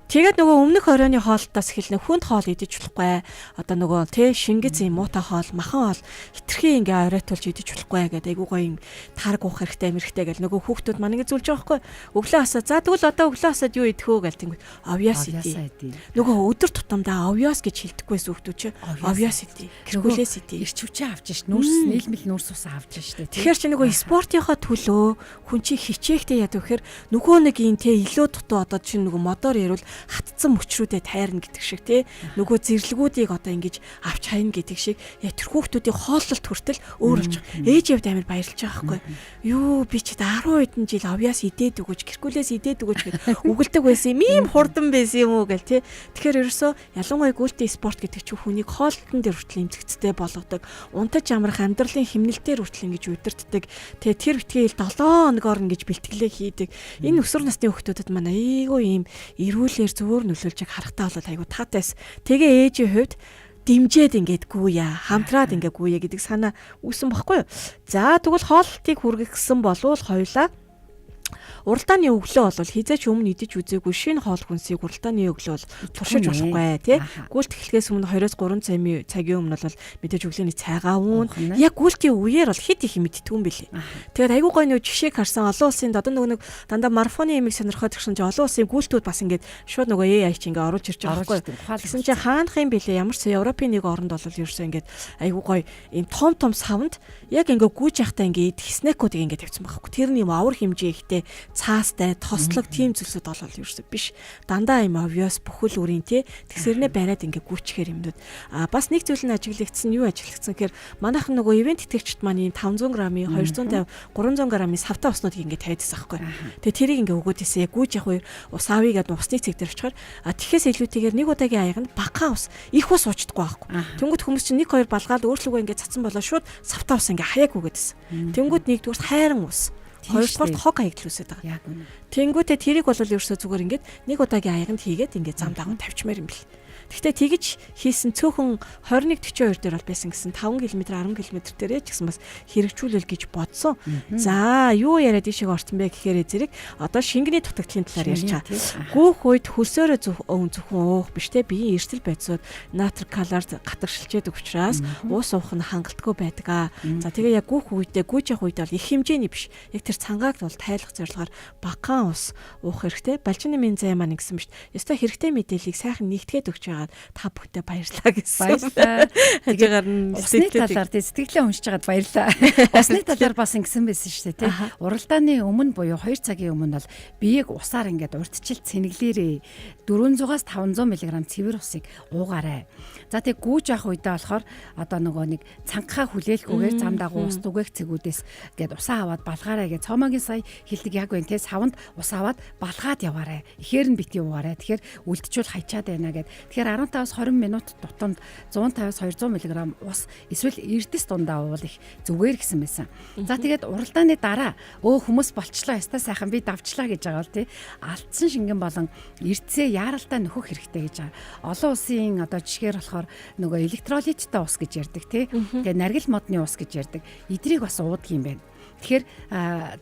тэгээд нөгөө өмнөх оройны хоолтоос эхэлнэ хүнд хоол идэж болохгүй одоо нөгөө тий шингэц юм муутай хоол махан хоол хитрхи ингээ оройтуулж идэж болохгүй гэдэг айгуу гоё юм тарг уух хэрэгтэй мэрхтэй гэл нөгөө хүүхдүүд маань ингээ зүлж байгаа байхгүй өглөө асаа за тэгвэл одоо өглөө асаад юу идэх вэ гэл тэнгүүд овёос идэ. Нөгөө өдөр тутамдаа овёос гэж хэлдэггүйс хүүхдүүд чи овёос идэ. Гэргүүлээс идэ. Эрч хүчээ авч ш нүүрс нийлмэл нүүрс ус авч ш Тэгэхээр чи нөгөө спортынхоо төлөө хүн чи хичээхдээ яадаг вэхээр нөгөө нэг юм те илүү дутуу одоо чи нөгөө модоор ярил хатцсан мөчрүүдэд тайрна гэдэг шиг те нөгөө зэрлэгүүдийг одоо ингэж авч хайна гэдэг шиг яг тэр хүүхдүүдийн хооллолт хүртэл өөрөлж ээж явд амар баярлж байгаа байхгүй юу би чи 10 хэдэн жил овёос идээд өгөөч гэркүлээс идээд өгөөч гэд үгэлдэг байсан юм ийм хурдан хатан байсан юм уу гэл тий. Тэгэхээр ерөөсөө ялангуяа гүйлтийн спорт гэдэг чинь хүнийг хоолтон дээр хүртэл эмзэгцтэй болгодог. Унтаж амрах амьдралын хэмнэлтээр хүртэл ингэж удирддаг. Тэгээ тэр битгий 7 хоногоор ингэж бэлтгэлээ хийдэг. Энэ өсвөр насны хүүхдүүдэд маань айгүй ийм эрүүлэр зөвөр нөлөөлж харахтаа бол айгүй таатайс. Тэгээ ээжийн хувьд дэмжээд ингээд гүйя, хамтраад ингээд гүйя гэдэг санаа үүсэн баггүй юу. За тэгвэл хоолтыг хүргэгсэн болвол хоёлаа уралдааны өглөө бол хизээч өмнө идэж үзээгүй шинэ хоол хүнсийг уралдааны өглөө бол туршиж болохгүй тий. Гүйлт эхлэхээс өмнө 2-3 цагийн өмнө бол мэдээж өглөөний цайгаа уун. Яг гүйлтийн үеэр бол хэд их юм иддэг юм бэлээ. Тэгээд айгүй гой нөө жишээг харсан олон улсын одоо нөгөө нэг дандаа марафоны ямиг сонирхоод гисэн чи олон улсын гүйлтүүд бас ингээд шууд нөгөө AI чи ингээд оруулж ирж байгаа байхгүй. Тэгсэн чи хаанах юм бэлээ ямар ч Европын нэг оронд бол ерөөсөө ингээд айгүй гой ийм том том савнд яг ингээд гүйж явахдаа ингээд идэх снекүүдийг ингээд тавьсан байхгүй. Тэр нь юм авар хэмжээ ихтэй цаастай, тослог тийм зүйлсүүд бол ерөөсөө биш. Дандаа юм obvious бүхэл үрийн тий тэгсэрнээ бариад ингээ гүйчихээр юмнууд. А бас нэг зүйл нь ажиглагдсан юу ажиглагдсан гэхээр манайхан нөгөө ивент итгэгчд маань ийм 500 грамын 250 300 грамын савтай уснуудыг ингээ тавьдсан аахгүй. Тэгээ тэрийг ингээ өгөөд исэн. Яг гүйж явах үе ус авъя гэдээ усны цэг дээр очихоор а тэгэхээс илүүтэйгээр нэг удаагийн аяганд бака ус их ус уучдаггүй байхгүй. Тэнгүүт хүмүүс чинь 1 2 балгаал өөрлөгөө ингээ цацсан болоо шууд савтай ус ингээ хаяаг үгээдсэн. Тэнгүүт нэгдүгээр хайран ус. Хоёрдугаарт хог хаягдл үүсээд байгаа. Яг үнэ. Тэнгүүтээ тэрийг бол ерөөсөө зүгээр ингээд нэг удаагийн аяганд хийгээд ингээд зам дагуу тавьчмаар юм бэл. Гэхдээ тэгж хийсэн цөөхөн 21 42 дээр бол байсан гэсэн 5 км 10 км дээрээ ч гэсэн бас хэрэгжүүлэл гэж бодсон. За юу яриад ийшээ орсон бэ гэхээр зэрэг одоо шингэний дутагдлын талаар ярьж байгаа. Гүүх үед хөлсөөрөө зөвхөн уух биш те биеийн эрсдэл байцууд натр калар гатагшилчээдэг учраас ус уух нь хангалтгүй байдаг аа. За тэгээ яг гүүх үедээ гүйж явах үед бол их хэмжээний биш. Яг тэр цангааг бол тайлах зорилгоор багахан ус уух хэрэгтэй. Балжины минь зай маань гэсэн биш. Ёстой хэрэгтэй мэдээллийг сайхан нэгтгээд өгч байгаа та бүхэнтэй баярлалаа гэсэн. Баярлалаа. Хажуугаар нь усны талаар тий сэтгэлээ уншиж байгаад баярлалаа. Усны талаар бас ингэсэн байсан шүү дээ тий. Уралдааны өмнө буюу 2 цагийн өмнө бол биеийг усаар ингээд урьдчилт сэнгэлээрээ 400-аас 500 мг цэвэр усыг уугаарай. За тэг гүүж авах үедээ болохоор одоо нөгөө нэг цанхаа хүлээлгүйгээр зам дагуу ус түгээх цэгүүдээс ингээд усаа аваад балгаарай гэж цомогийн сая хэлдэг яг байна тий. Савнд ус аваад балгаад яваарай. Ихээр нь бити уугаарай. Тэгэхээр үлдчихвэл хайчаад байна гэд. Тэгэхээр 15-аас 20 минут тутамд 150-аас 200 мг ус эсвэл эрдэс дундаа уувал их зүгээр гэсэн байсан. За тэгээд уралдааны дараа өө хүмүүс болчлоо яста сайхан би давчлаа гэж байгаа бол тий. Алдсан шингэн болон эрдэсээ яаралтай нөхөх хэрэгтэй гэж байгаа. Олон улсын одоо жишгээр болохоор нөгөө электролиттай ус гэж ярьдаг тий. Тэгээд наргил модны ус гэж ярьдаг. Эдрийг бас уудаг юм байна. Тэгэхээр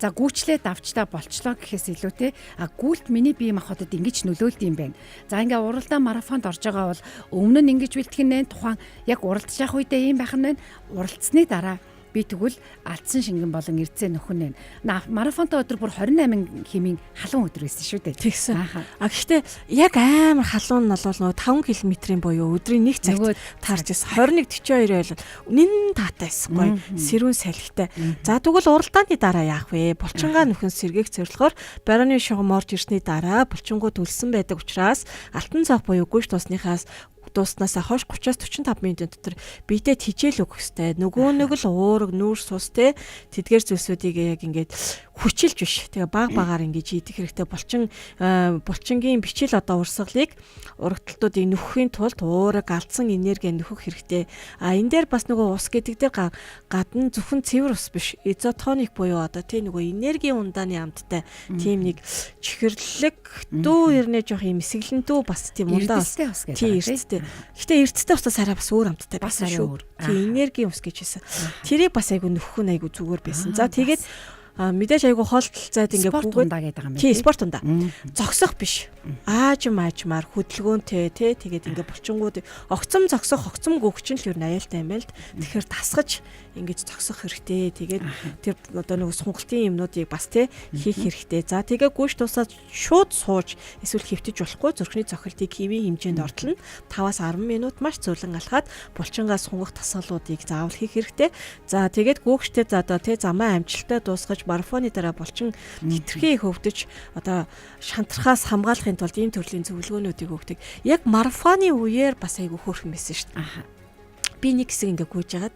за гүйчлээ давчлаа болчлоо гэхээс илүү те гүйлт миний бие махбодод ингэж нөлөөлд юм байна. За ингээ уралдаан марафонд орж байгаа бол өмнө нь ингэж бэлтгэх нэ тухайн яг уралдаж явах үедээ ийм байх нь байна. Уралдсны дараа би тэгвэл алдсан шингэн болон эрдсээ нөхөн нэ. Марафонтой өдөр бүр 28 хэмийн халуун өдөр байсан шүү дээ. Тэгсэн. А гэхдээ яг амар халуун нь бол нөгөө 5 км-ийн буюу өдрийн нэг цагт таарч ирсэн. 21:42 байл нин таатай байсан гоё сэрүүн салхитай. За тэгвэл уралдааны дараа яах вэ? Булчингаа нөхөн сэргээх зорилгоор барионы шугам орж ирсний дараа булчингууд өлсөн байдаг учраас алтан цонх буюу гүйж тусныхаас дууснасаа хойш 30-аас 45 минутын дотор биедээ тижээл өгөх ёстой. Нөгөө нэг л уураг, нүүрс ус те тэдгээр зүйлсүүдийг яг ингээд хүчилж биш. Тэгээ баг багаар ингэж идэх хэрэгтэй. Булчингийн бичил одоо урсгалыг урагталтуудыг нөхөхийн тулд уураг, алдсан энерги нөхөх хэрэгтэй. А энэ дээр бас нөгөө ус гэдэг дээр гадна зөвхөн цэвэр ус биш. Изотоник буюу одоо тий нөгөө энергийн ундааны амттай тийм нэг чихэрлэг дүү ирнэ жоох юм эсэглэнтүү бас тийм ундаа ус гэдэг. Тий эрдэстэй. Гэтэ эрдэстэй усаас арай бас өөр амттай байсан шүү. Тий энергийн ус гэж хэлсэн. Тэрийг бас айгу нөхөх нь айгу зүгээр байсан. За тэгээд мэдээж айгу хоолтол зайд ингээ гүгээд гэдэг юм байна. Тий, спорт ундаа. Зогсох биш. Аажим аажмаар хөдөлгөөнтэй тий тэгээд ингээ булчингууд огцом зогсох, огцом гүөх чинь л ер нь аюултай юм байл л. Тэгэхээр тасгаж ингэж зогсох хэрэгтэй. Тэгээд тэр одоо нөгөө сунгалтын юмнуудыг бас тий хийх хэрэгтэй. За тэгээ гүйж тусаад шууд сууж эсвэл хэвтэж болохгүй зүрхний цохилтыг хэвийн хэмжээнд ортолно. 5-аас 10 минут маш зөөлөн алхаад булчингаас сунгах тасгалуудыг заавал хийх хэрэгтэй. За тэгээд гүүгчтэй за одоо тий замаа амжилттай дуусгаж марафоны дараа булчин хитрхи хөвдөж одоо шантрахаас хамгаалахын тулд ийм төрлийн зөвлөгөөнүүдийг өгдөг. Яг марафоны үеэр бас айгүй хөөрхөн байсан шүү дээ. Би нэг хэсэг ингээ гүйж хагаад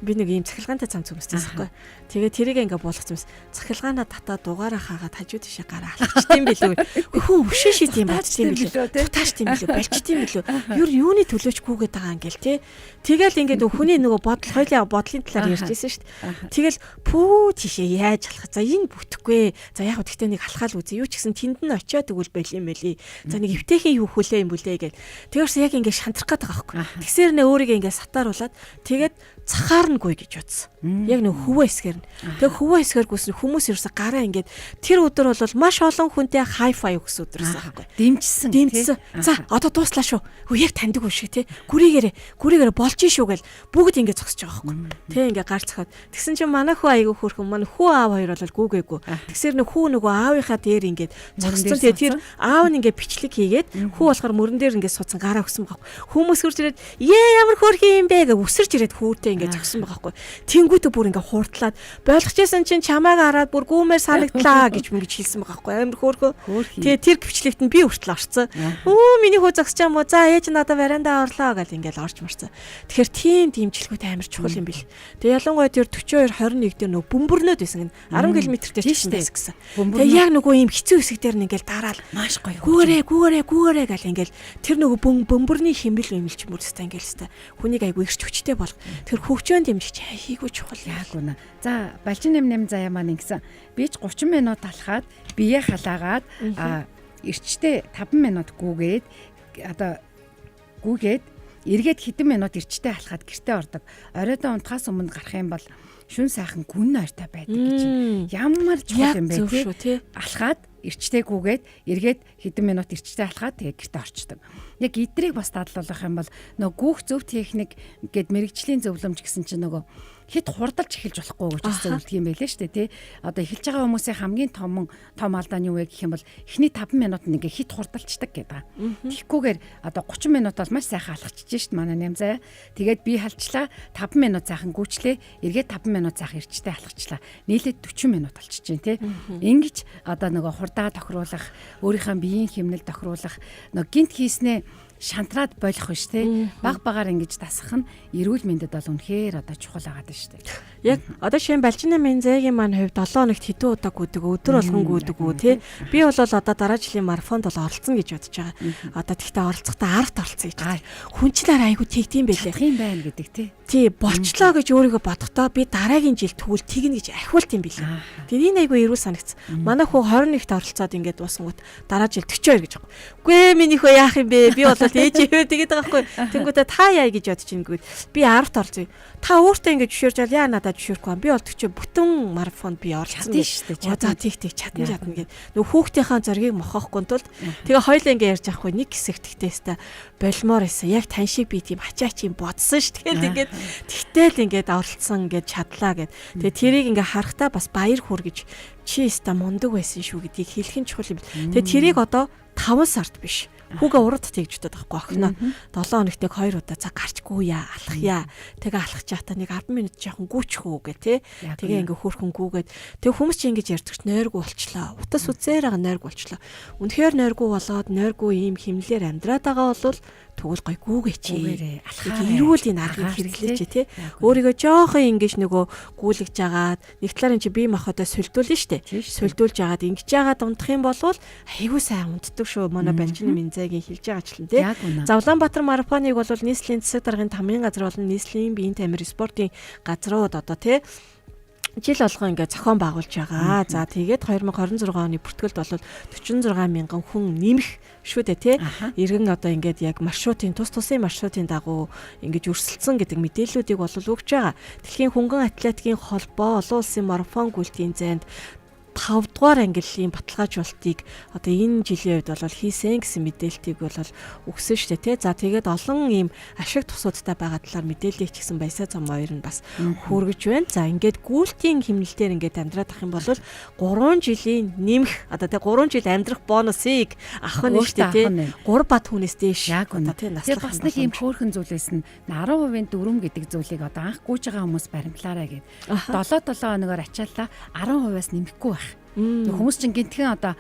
Би нэг ийм цахилгаантай цамц өмссөн байхгүй. Тэгээ тэрийг ингээ буулгацсан юмс. Цахилгаанаа татаа дугаараа хаагаад хажуу тийшээ гараа алхачт юм билүү. Хүн өвшөө шид юм бодд юм билүү. Тутааш юм билүү. Болчт юм билүү. Юу юуны төлөөч гүгээд байгаа ингээл те. Тэгэл ингээд хүний нөгөө бодол хоёлаа бодлын талаар ярьж ирсэн шүү дээ. Тэгэл пүү тийшээ яаж алхах. За энэ бүтэхгүй. За яг гэхдээ нэг алхаал үзье. Юу ч гэсэн тэнд нь очиод өгвөл байл юм бэлий. За нэг эвтэйхэн юу хүлээ юм бүлээ гэл. Тэгэрс яг ингээд шантрах гээд байгаа байхгүй. Тэгсээр нэ өөрийгөө ингээд сатааруулад тэгээд цахаар нь гүй гэж бодсон. Яг нэг хөвөө хэсгээр нь. Тэгээ хөвөө хэсгээр гүсэн хүмүүс ерөөсө гараа ингээд тэр өдөр бол маш олон хүнтэй хай фай өгсөн өдөр байсан байхгүй. Дэмжсэн. Дэмжсэн. За одоо дууслаа шүү. Хөө яг таньдаг хүн шиг тий. Гүрийгээрээ гүрийгээрээ болж шүү гэл бүгд ингээд зогсож байгаа байхгүй. Тэ ингээд гар цохоод. Тэгсэн чинь манай хүү айгүй хөөрхөн манай хүү аав хоёр бол гүүгээгүй. Тэгсэр нэг хүү нөгөө аавынхаа дээр ингээд зогссон. Тэгээ тэр аав нь ингээд бичлэг хийгээд хүү болохоор мөрөн дээр ингээд суудсан гараа өгсөн байгаа. Хүмүүс хурж ирээд ээ ямар хөөрхөн юм бэ гэж үсэрч ирээд хүүтэй ингээд зогссон байгаа байхгүй. Тэнгүүтээ бүр ингээд хууртлаад болгочээсэн чинь чамааг хараад бүр гүүмээр санагдлаа гэж мөнгөж хэлсэн байгаа байхгүй. Амар хөөрхөн. Тэгээ тэр бичлэгт нь би хүртэл орцсон. Өө миний хүү зогсож юм уу? За ээж надад варандаа орлоо гэл ингээд орж марцсан. Тэгэхээр тийм дэмжлэгүүд амар чухал юм бил. Тэгээ ялангуяа тэр 42 21 дээр нөгөө бөмбөрнөд байсан гин 10 км дээр ч байсан гэсэн. Тэгээ яг нөгөө ийм хэцүү хэсэг дээр нь ингээд дараал маш гоё. Гүүгээрээ гүүгээрээ гүүгээрээ гэл ингээд тэр нөгөө бөмбөрний химбэл юм ч мөр өстэй ингээд өстэй хүнийг айгу ирч хүчтэй болго. Тэр хөгжөөн дэмжиж хийгүү чухал. Яг үнэ. За балжин 88 заяа маань ингэсэн. Би ч 30 минут алхаад бие халаагаад эрчтэй 5 минут гүгээд одоо гүгээд эргээд хэдэн минут эрчтэй алхаад гэртээ ордог. Оройдоо унтахаас өмнө гарах юм бол шүн сайхан гүн ойртой байдаг гэж. Ямар чухал юм бэ тий? Алхаад эрчтэй гүгээд эргээд хэдэн минут эрчтэй алхаад тэгээ гэртээ орчдөг. Яг эдрийг бас дадлуулах юм бол нөгөө гүүх зөв техник гэд мэрэгжлийн зөвлөмж гэсэн чинь нөгөө хит хурдалж эхэлж болохгүй гэж бас зөвлөдөг юм байлээ шүү дээ тий. Одоо эхэлж байгаа хүмүүсийн хамгийн том алдаа нь юу вэ гэх юм бол эхний 5 минут нь ингээ хит хурдалчдаг гэдэг. Тэгхгүйгээр одоо 30 минут бол маш сайхан алхачиж шít манай нямзаа. Тэгээд би халчлаа 5 минут сайхан гүйчлээ. Эргээд 5 минут сайхан эрчтэй алхачлаа. Нийлээд 40 минут болчихж чинь тий. Ингэж одоо нөгөө хурдаа тохируулах, өөрийнхөө биеийн хэмнэл тохируулах, нөгөө гинт хийснээ шантраад болох биш те. Баг багаар ингэж дасах нь эрүүл мэндэд бол үнэхээр одоо чухал байгаа даа шүү дээ. Яг одоо шинэ Балжина Мензагийн маань хувьд 7 хоногт хэдэн удаа гүдэг, өдөр болгон гүдэг үү те. Би бол одоо дараа жилийн марафонд бол оролцсон гэж бодож байгаа. Одоо тэгтээ оролцохдоо 10-т оролцсон гэж бодож. Хүн чинь арай айгу тэгдэм байлээ. Чадах юм байна гэдэг те. Тий, болчлоо гэж өөрийгөө бодохдоо би дараагийн жил тэгвэл тэгнэ гэж ахиулт юм билээ. Тэр энэ айгу эрүүл санагц. Манай хүү 21-т оролцоод ингээд дуусангууд дараа жил 42 гэж байгаа. Үгүй ээ миний хөө яах юм бэ? Би бол ээж тэгээд байгаа байхгүй. Тэнгүүтээ та яа гэж бодож ингэвэл би 10-т оролцъё. Та өөртөө ингэж зөвшөөрч яа надад зөвшөөрөхгүй юм. Би бол 40 бүтэн марафонд би оролцсон шүү дээ. За тийх тийх чадна чадна гэд. Нөгөө хүүхдийнхаа зоригийг мохоохгүй тулд тэгээ хоёлаа ингэ ярьж авахгүй нэг хэсэгт тэгтээ өста болмоор байсан. Яг тань шиг би тийм хачаач юм бодсон ш. Тэгэл ингээд тэгтэл ингээд оролцсон ингээд чадлаа гэд. Тэгээ тэрийг ингээ харахтаа бас баяр хүргэж чи өста мундаг байсан шүү гэдгийг хэлэх нь чухал юм. Тэгээ тэрийг одоо 5 сард биш. Хүүгээ урад тэгж бодоод байхгүй охиноо. 7 хоногт нэг 2 удаа за гарч гүйя, алхая. Тэгээ алхаж байхдаа нэг 10 минут жоохон гүйчих үү гэ тэ. Тэгээ ингээ хөөрхөн гүйгээд тэг хүмүүс чи ингэж ярьдаг ч нойргүй болчлоо. Утас үзээр байгаа нойргүй болчлоо. Үнэхээр нойргүй болоод нойргүй ийм химлээр амьдраад байгаа бол тэгвэл гой гүүгээч. Эрүүл энэ аргыг хэрэглээч тий. Өөрийгөө жоохон ингэж нөгөө гүйлгэж агаад нэг талаар эн чи бие махбодоо сүлдүүлнэ штэ. Сүлдүүлж агаад ингэж агаад унтах юм бол айгүй сайн унтдаг шүү. Манай Балжины Минзагийн хэлж байгаачлан тий. За Улаанбаатар марафоныг бол нийслэлийн засаг даргын тамгын газар болон нийслэлийн биеийн тамир спортын газрууд одоо тий жил болгон ингээд зохион байгуулж байгаа. За тэгээд 2026 оны бүртгэлд бол 46 мянган хүн нэмэх шүү дээ тий. Иргэн одоо ингээд яг маршрутын тус тусын маршрутын дагуу ингэж өрсөлдсөн гэдэг мэдээллүүдийг бол өгч байгаа. Дэлхийн хөнгөн атлетикийн холбоо олон улсын марафон гүйлтийн зайд 5 дугаар ангиллын баталгаажуулалтыг одоо энэ жилийн үед бол хийсэн гэсэн мэдээлтийг бол өгсөн шүү дээ тий. За тэгээд олон ийм ашиг тусуудтай байгаа талаар мэдээллийг ч гэсэн Баясаа зам хоёр нь бас хүргэж байна. За ингээд гүйлтийн хэмнэлтээр ингээд амьдраад ах юм бол 3 жилийн нэмэх одоо тий 3 жил амьдрах бонусыг авах нь шүү дээ тий. 3 бат хүнээс дээш одоо тий наслах. Бас нэг ийм хөөрхөн зүйлээс нь 10% дүрм гэдэг зүйлийг одоо анх гүйж байгаа хүмүүс баримтлаарай гэд. 7 7 хоногоор ачаалаа 10%-аас нэмэхгүй байх. Хүмүүс чинь гинтхэн одоо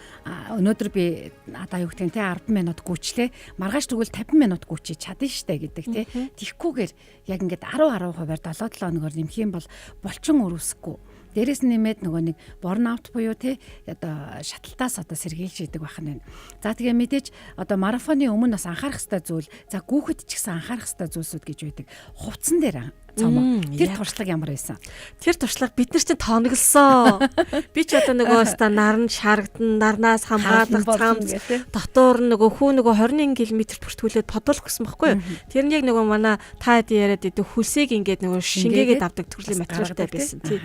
өнөөдөр би одоо юу гэдэг нь те 10 минут гүйчлээ. Маргааш тэгвэл 50 минут гүйчиж чадна штэ гэдэг те. Тэгхгүйгээр яг ингээд 10 10%-аар 7 7 хоногор нэмэх юм бол булчин өрөвсөхгүй. Дээрээс нь нэмээд нөгөө нэг burnout буюу те одоо шаталтаас одоо сэргийлж идэг байх нь байна. За тэгээ мэдээж одоо марафоны өмнө бас анхаарах хэрэгтэй зүйл, за гүүхэд ч гэсэн анхаарах хэрэгтэй зүйлсүүд гэж байдаг. Хувцсан дээр цомоо. Тэр туршлага ямар байсан? Тэр туршлага бид нар чинь тоноглосон. Би ч одоо нөгөө өста наран шарагдан, нарнаас хамгаалах цамц дотоор нөгөө хүү нөгөө 21 км бүртгүүлээд подуулах гэсэн баггүй юу? Тэр нь яг нөгөө манай та хэд яриад идэв хөлсийг ингээд нөгөө шингээгээд авдаг төрлийн материалтай байсан. Тий.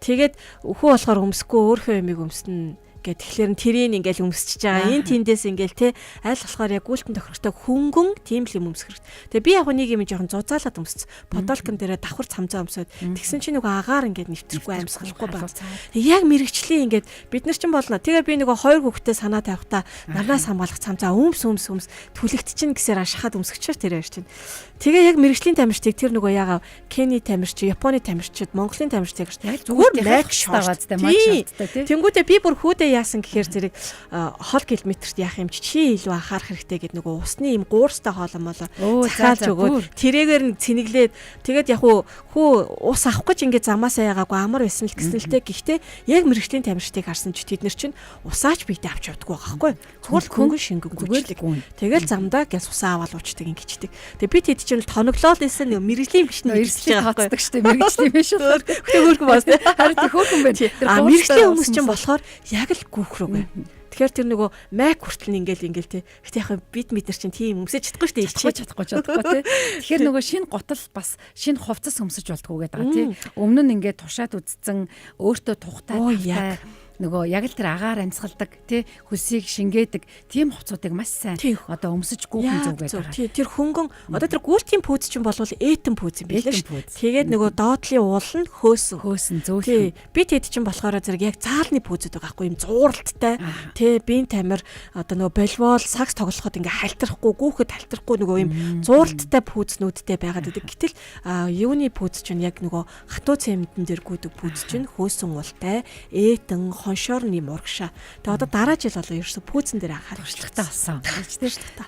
Тэгээд хүү болохоор өмсөхгүй өөрхөө юмыг өмснө гэх тэгэхээр тэрийг ингээл өмсөж байгаа. Энэ тэндээс ингээл те аль болохоор яг гүйлтэн тохирохтой хөнгөн тийм л юм өмсөх хэрэгтэй. Тэгээ би яг нэг юм жоохон зузаалаад өмссөн. Подолкон дээрээ давхар цамцаа өмсөд тэгсэн чинь нөгөө агаар ингээд нэвтрэхгүй амьсгалахгүй байна. Яг мэрэгчлийн ингээд бид нар чинь болно. Тэгээ би нөгөө хоёр хүүхдээ санаа тавихтаа нарнаас хамгаалах цамцаа өмс өмс өмс түлэгт чинь гэсээр ашихад өмсгчээр тэр хоёр чинь. Тэгээ яг мэрэгчлийн тамирчдыг тэр нөгөө ягаа Кени тамирч, Японы тамирчид, Монголын тамирчдыг зүгээр мэг шорт. Тэнгүүтээ би бүр хүүдээ яасан гэхээр зэрэг хол километрт яах юм чи илүү анхаарах хэрэгтэй гэд нөгөө усны юм гуурстай хоолой молоо захиалж өгөөд тэрээгээр нь цэнэглээд тэгээд яг хүү ус авах гэж ингээд замаасаа ягаагүй амар байсан л гэсэн л те. Гэхдээ яг мэрэгчлийн тамирчдыг харсан чи тэд нар чинь усаач биедээ авч явдаггүй байгаа байхгүй. Зүгээр хөнгөн шингэн гүйцдэг. Тэгэл замдаа гяс усаа аваад уучдаг ингэчдэг. Тэгээ би тэд чинь тоноглоол байсан нэг мэрэгжлийн биш нэг эрсдэл тооцдог штэ мэрэгжлийн биш болохоор. Гэтэ хөөрхөн бас те. Харин тэг хөөрхөн байна. А мэрэгжлийн хүмүүс чинь болохоор яг л гүүх рүүгээ. Тэгэхээр тэр нөгөө майк хүртэл нь ингээл ингээл те. Гэтэ яг бид нар чинь тийм өмсөж чадахгүй шүү дээ. Чадахгүй чадахгүй те. Тэгэхээр нөгөө шинэ гутал бас шинэ хувцас өмсөж болдгоо гэдэг байгаа те. Өмнө нь ингээд тушаад үдцэн өөртөө тухтай тавтай нөгөө яг л тэр агаар амьсгалдаг тий хөлсийг шингээдэг тийм хувцуудыг маш сайн одоо өмсөж гүйхэн зөв гэдэг байгаа. Тий тэр хөнгөн одоо тэр гүйлтийн пүүз чинь болвол ээтэн пүүз юм билээ шүү. Тэгээд нөгөө доотлын уул нь хөөсөн. Хөөсөн зөөлхөн. Би тэд чинь болохоор зэрэг яг заалны пүүзүүд байгаа хгүй юм зууралттай. Тий биеийн тамир одоо нөгөө болвол сакс тоглоход ингээ халтархгүй гүүхэд халтархгүй нөгөө юм зууралттай пүүзнүүдтэй байгаад байдаг. Гэтэл юуны пүүз чинь яг нөгөө хатуу цементэн дээр гүйдэг пүүз чинь хөөсөн уултай ээтэн хоншоор нэм урагшаа. Тэгээ одоо дараа жил болоо ерөөсө пүүзэн дээр анхаарах туршлагатай болсон.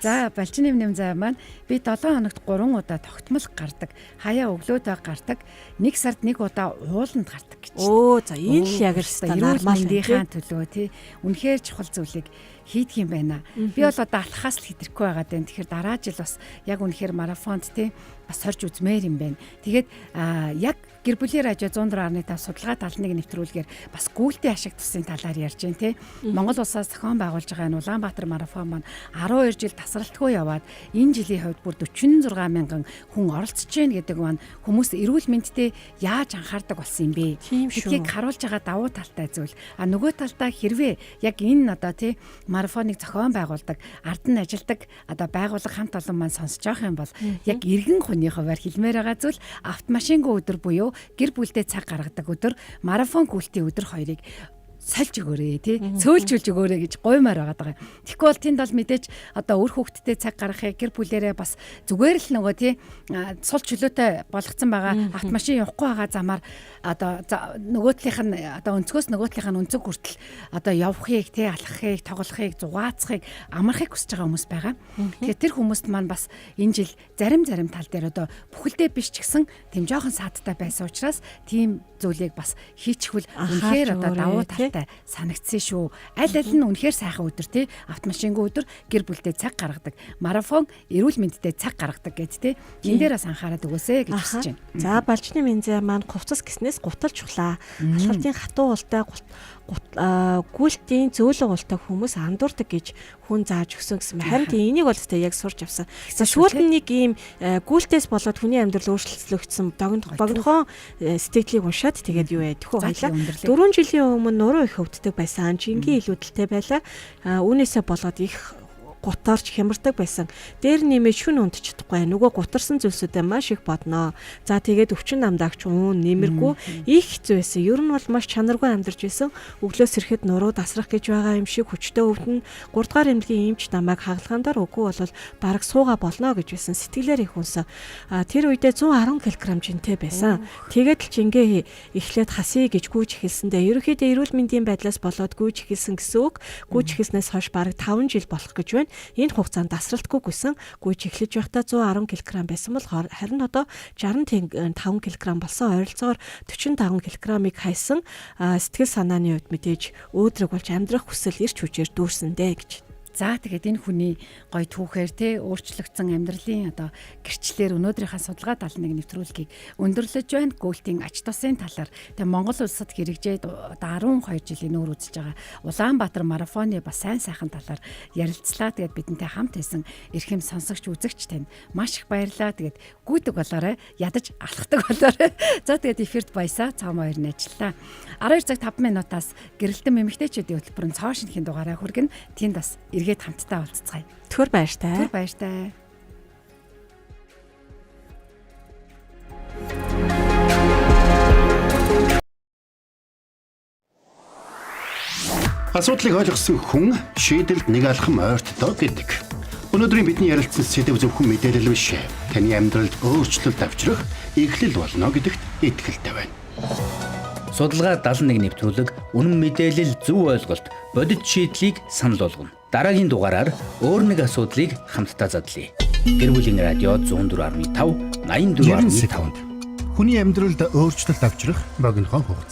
За балчин нэм нэм зай маань би 7 хоногт 3 удаа тогтмол гардаг. Хаяа өглөөдөө гардаг. 1 сард 1 удаа ууланд гардаг гэж. Өө за энэ л яг л нормал мэндийнхаа төлөө тий. Үнэхээр чухал зүйлийг хийдг юм байна. Би бол одоо алхахаас л хэтрэхгүй байгаа даа. Тэгэхээр дараа жил бас яг үнэхээр марафонд тий бас сорж үзмээр юм байна. Тэгээд яг гэр бүлийн радио 104.5 судалгаа 71 нэвтрүүлгээр бас гүйлтийн ашиг тусын талаар ярьж байна тий. Монгол улсаас зохион байгуулж байгаа энэ Улаанбаатар марафон маань 12 жил тасралтгүй яваад энэ жилийн хувьд бүр 46 мянган хүн оролцож байна гэдэг маань хүмүүс эрүүл мэндтэй яаж анхаардаг болсон юм бэ? Гэдгийг харуулж байгаа давуу талтай зүйл. А нөгөө талдаа хэрвээ яг энэ одоо тий марафоныг зохион байгуулдаг, ард нь ажилдаг одоо байгууллага хамт олон маань сонсож байгаа юм бол яг иргэн хүний хуваар хэлмээр байгаа зүйл автомашингүй өдөр буюу гэр бүлдээ цаг гаргадаг өдөр, марафон гүйлтийн өдөр хоёрыг сольж өгөөрэй тий цөөлжүүлж өгөөрэй гэж гуймаар байгаа даа. Тэгэхгүй бол тэнд бол мэдээж одоо үр хүүхдтэй цаг гаргахыг гэр бүлэрээ бас зүгээр л нөгөө тий сул чөлөөтэй болгоцсон байгаа автомашин явахгүй байгаа замаар одоо нөгөө талынх нь одоо өнцгөөс нөгөө талынх нь өнцөг хүртэл одоо явахыг тий алхахыг тоглохыг зугаацахыг амархыг хүсэж байгаа хүмүүс байгаа. Тэгэхээр тэр хүмүүст маань бас энэ жил зарим зарим тал дээр одоо бүхэлдээ биш ч гэсэн тийм жоохон саадтай байсан учраас тийм зүйлийг бас хийчихвэл үнэхээр одоо давуу талтай санагдсан шүү. Аль аль нь үнэхээр сайхан өдөр тий автомашингүй өдөр гэр бүлдээ цаг гаргадаг. Марафон эрүүл мэндтэй цаг гаргадаг гэд тий. Энэ дээр бас анхаарал өгөөсэй гэж хүсэж байна. За балчны мензэ маань хувцас гиснээс гутал чухлаа. Алхалтын хатуу уултай гүйлтийн зөөлөн уултай хүмүүс андуурдаг гэж хүн зааж өгсөн гэсэн. Харин тийм энийг бол тэ яг сурч авсан. За сүүлд нь нэг ийм гүйлтээс болоод хүний амьдрал өөрчлөгдсөн богинохон сэтгэлийг уншаад тэгээд юу яа төхөө хоёлаа. 4 жилийн өмнө нуруу их өвддөг байсан. Жингийн илүүдэлтэй байлаа. Үүнээсээ болоод их гутарч хямардаг байсан. Дээр нэмээ шүн унтж чадахгүй. Нөгөө гутарсан зүйлсүүдээ маш их бодноо. За тэгээд өвчин намдаагч уун нэмэргүй их хэцүү байсан. Ер нь бол маш чанаргүй амьдарч байсан. Өглөөс ирэхэд нуруу дасрах гэж байгаа юм шиг хүчтэй өвдөн. 3 дугаар эмнэлгийн эмч намайг хагалгаан дээр үгүй бол бараг сууга болно гэж байсан. Сэтгэлээр их унсан. А тэр үедээ 110 кг жинтэй байсан. Тэгээд л жингээ эхлээд хасъя гэж гүйж эхэлсэндээ ерөнхийдөө эрүүл мэндийн байдлаас болоод гүйж эхэлсэн гэсэн үг. Гүйж эхэлснээс хойш бараг 5 жил болох гэж байна. Энэ хугацаанд дасралтгүй гүйсэн. Гүйж эхлэж байхдаа 110 кг байсан бол харин одоо 65 кг болсон. Ойролцоогоор 45 кг-ыг хайсан. Сэтгэл санааны хувьд мэдээж өөдрөг болж амьдрах хүсэл эрч хүчээр дүүрсэн дээ гэж. За тэгээд энэ хүний гоё түүхээр те өөрчлөгдсөн амьдралын одоо гэрчлэлээр өнөөдрийнхээ судалгаа 71 нэвтрүүлгийг өндөрлөж байна. Гүйлтийн ач тусын талаар тэгээ Монгол улсад хэрэгжээд одоо 12 жилийн нүүр үзэж байгаа Улаанбаатар марафоны бас сайн сайхан талаар ярилцлаа. Тэгээд бидэнтэй хамт байсан эрхэм сонсогч үзэгч танд маш их баярлалаа. Тэгээд гүйдэг болоорой, ядаж алхдаг болоорой. За тэгээд эфирт баясаа цаам хоёр нь ажиллаа. 12 цаг 5 минутаас гэрэлтэн эмэгтэйчүүдийн хөтөлбөрийн цоо шинэхэн дугаараа хүргэн тэнд бас эргээд хамтдаа уулзцгаая. Түр баяртай. Түр баяртай. Асуудлыг ойлгосон хүн шийдэлд нэг алхам ойртдоо гэдэг. Өнөөдрийн бидний ярилцсан сэдэв зөвхөн мэдээлэл биш. Таны амьдралд өөрчлөлт авчрах эхлэл болно гэдэгт итгэлтэй байна. Судалгаа 71 нэвтрүүлэг үнэн мэдээлэл зөв ойлголт бодит шийдлийг санал болгоно. Дараагийн дугаараар өөр нэг асуудлыг хамтдаа задлая. Гэр бүлийн радио 104.5 90 84.5 секунд. Хүний амьдралд өөрчлөлт авчрах богинохон хугацаа.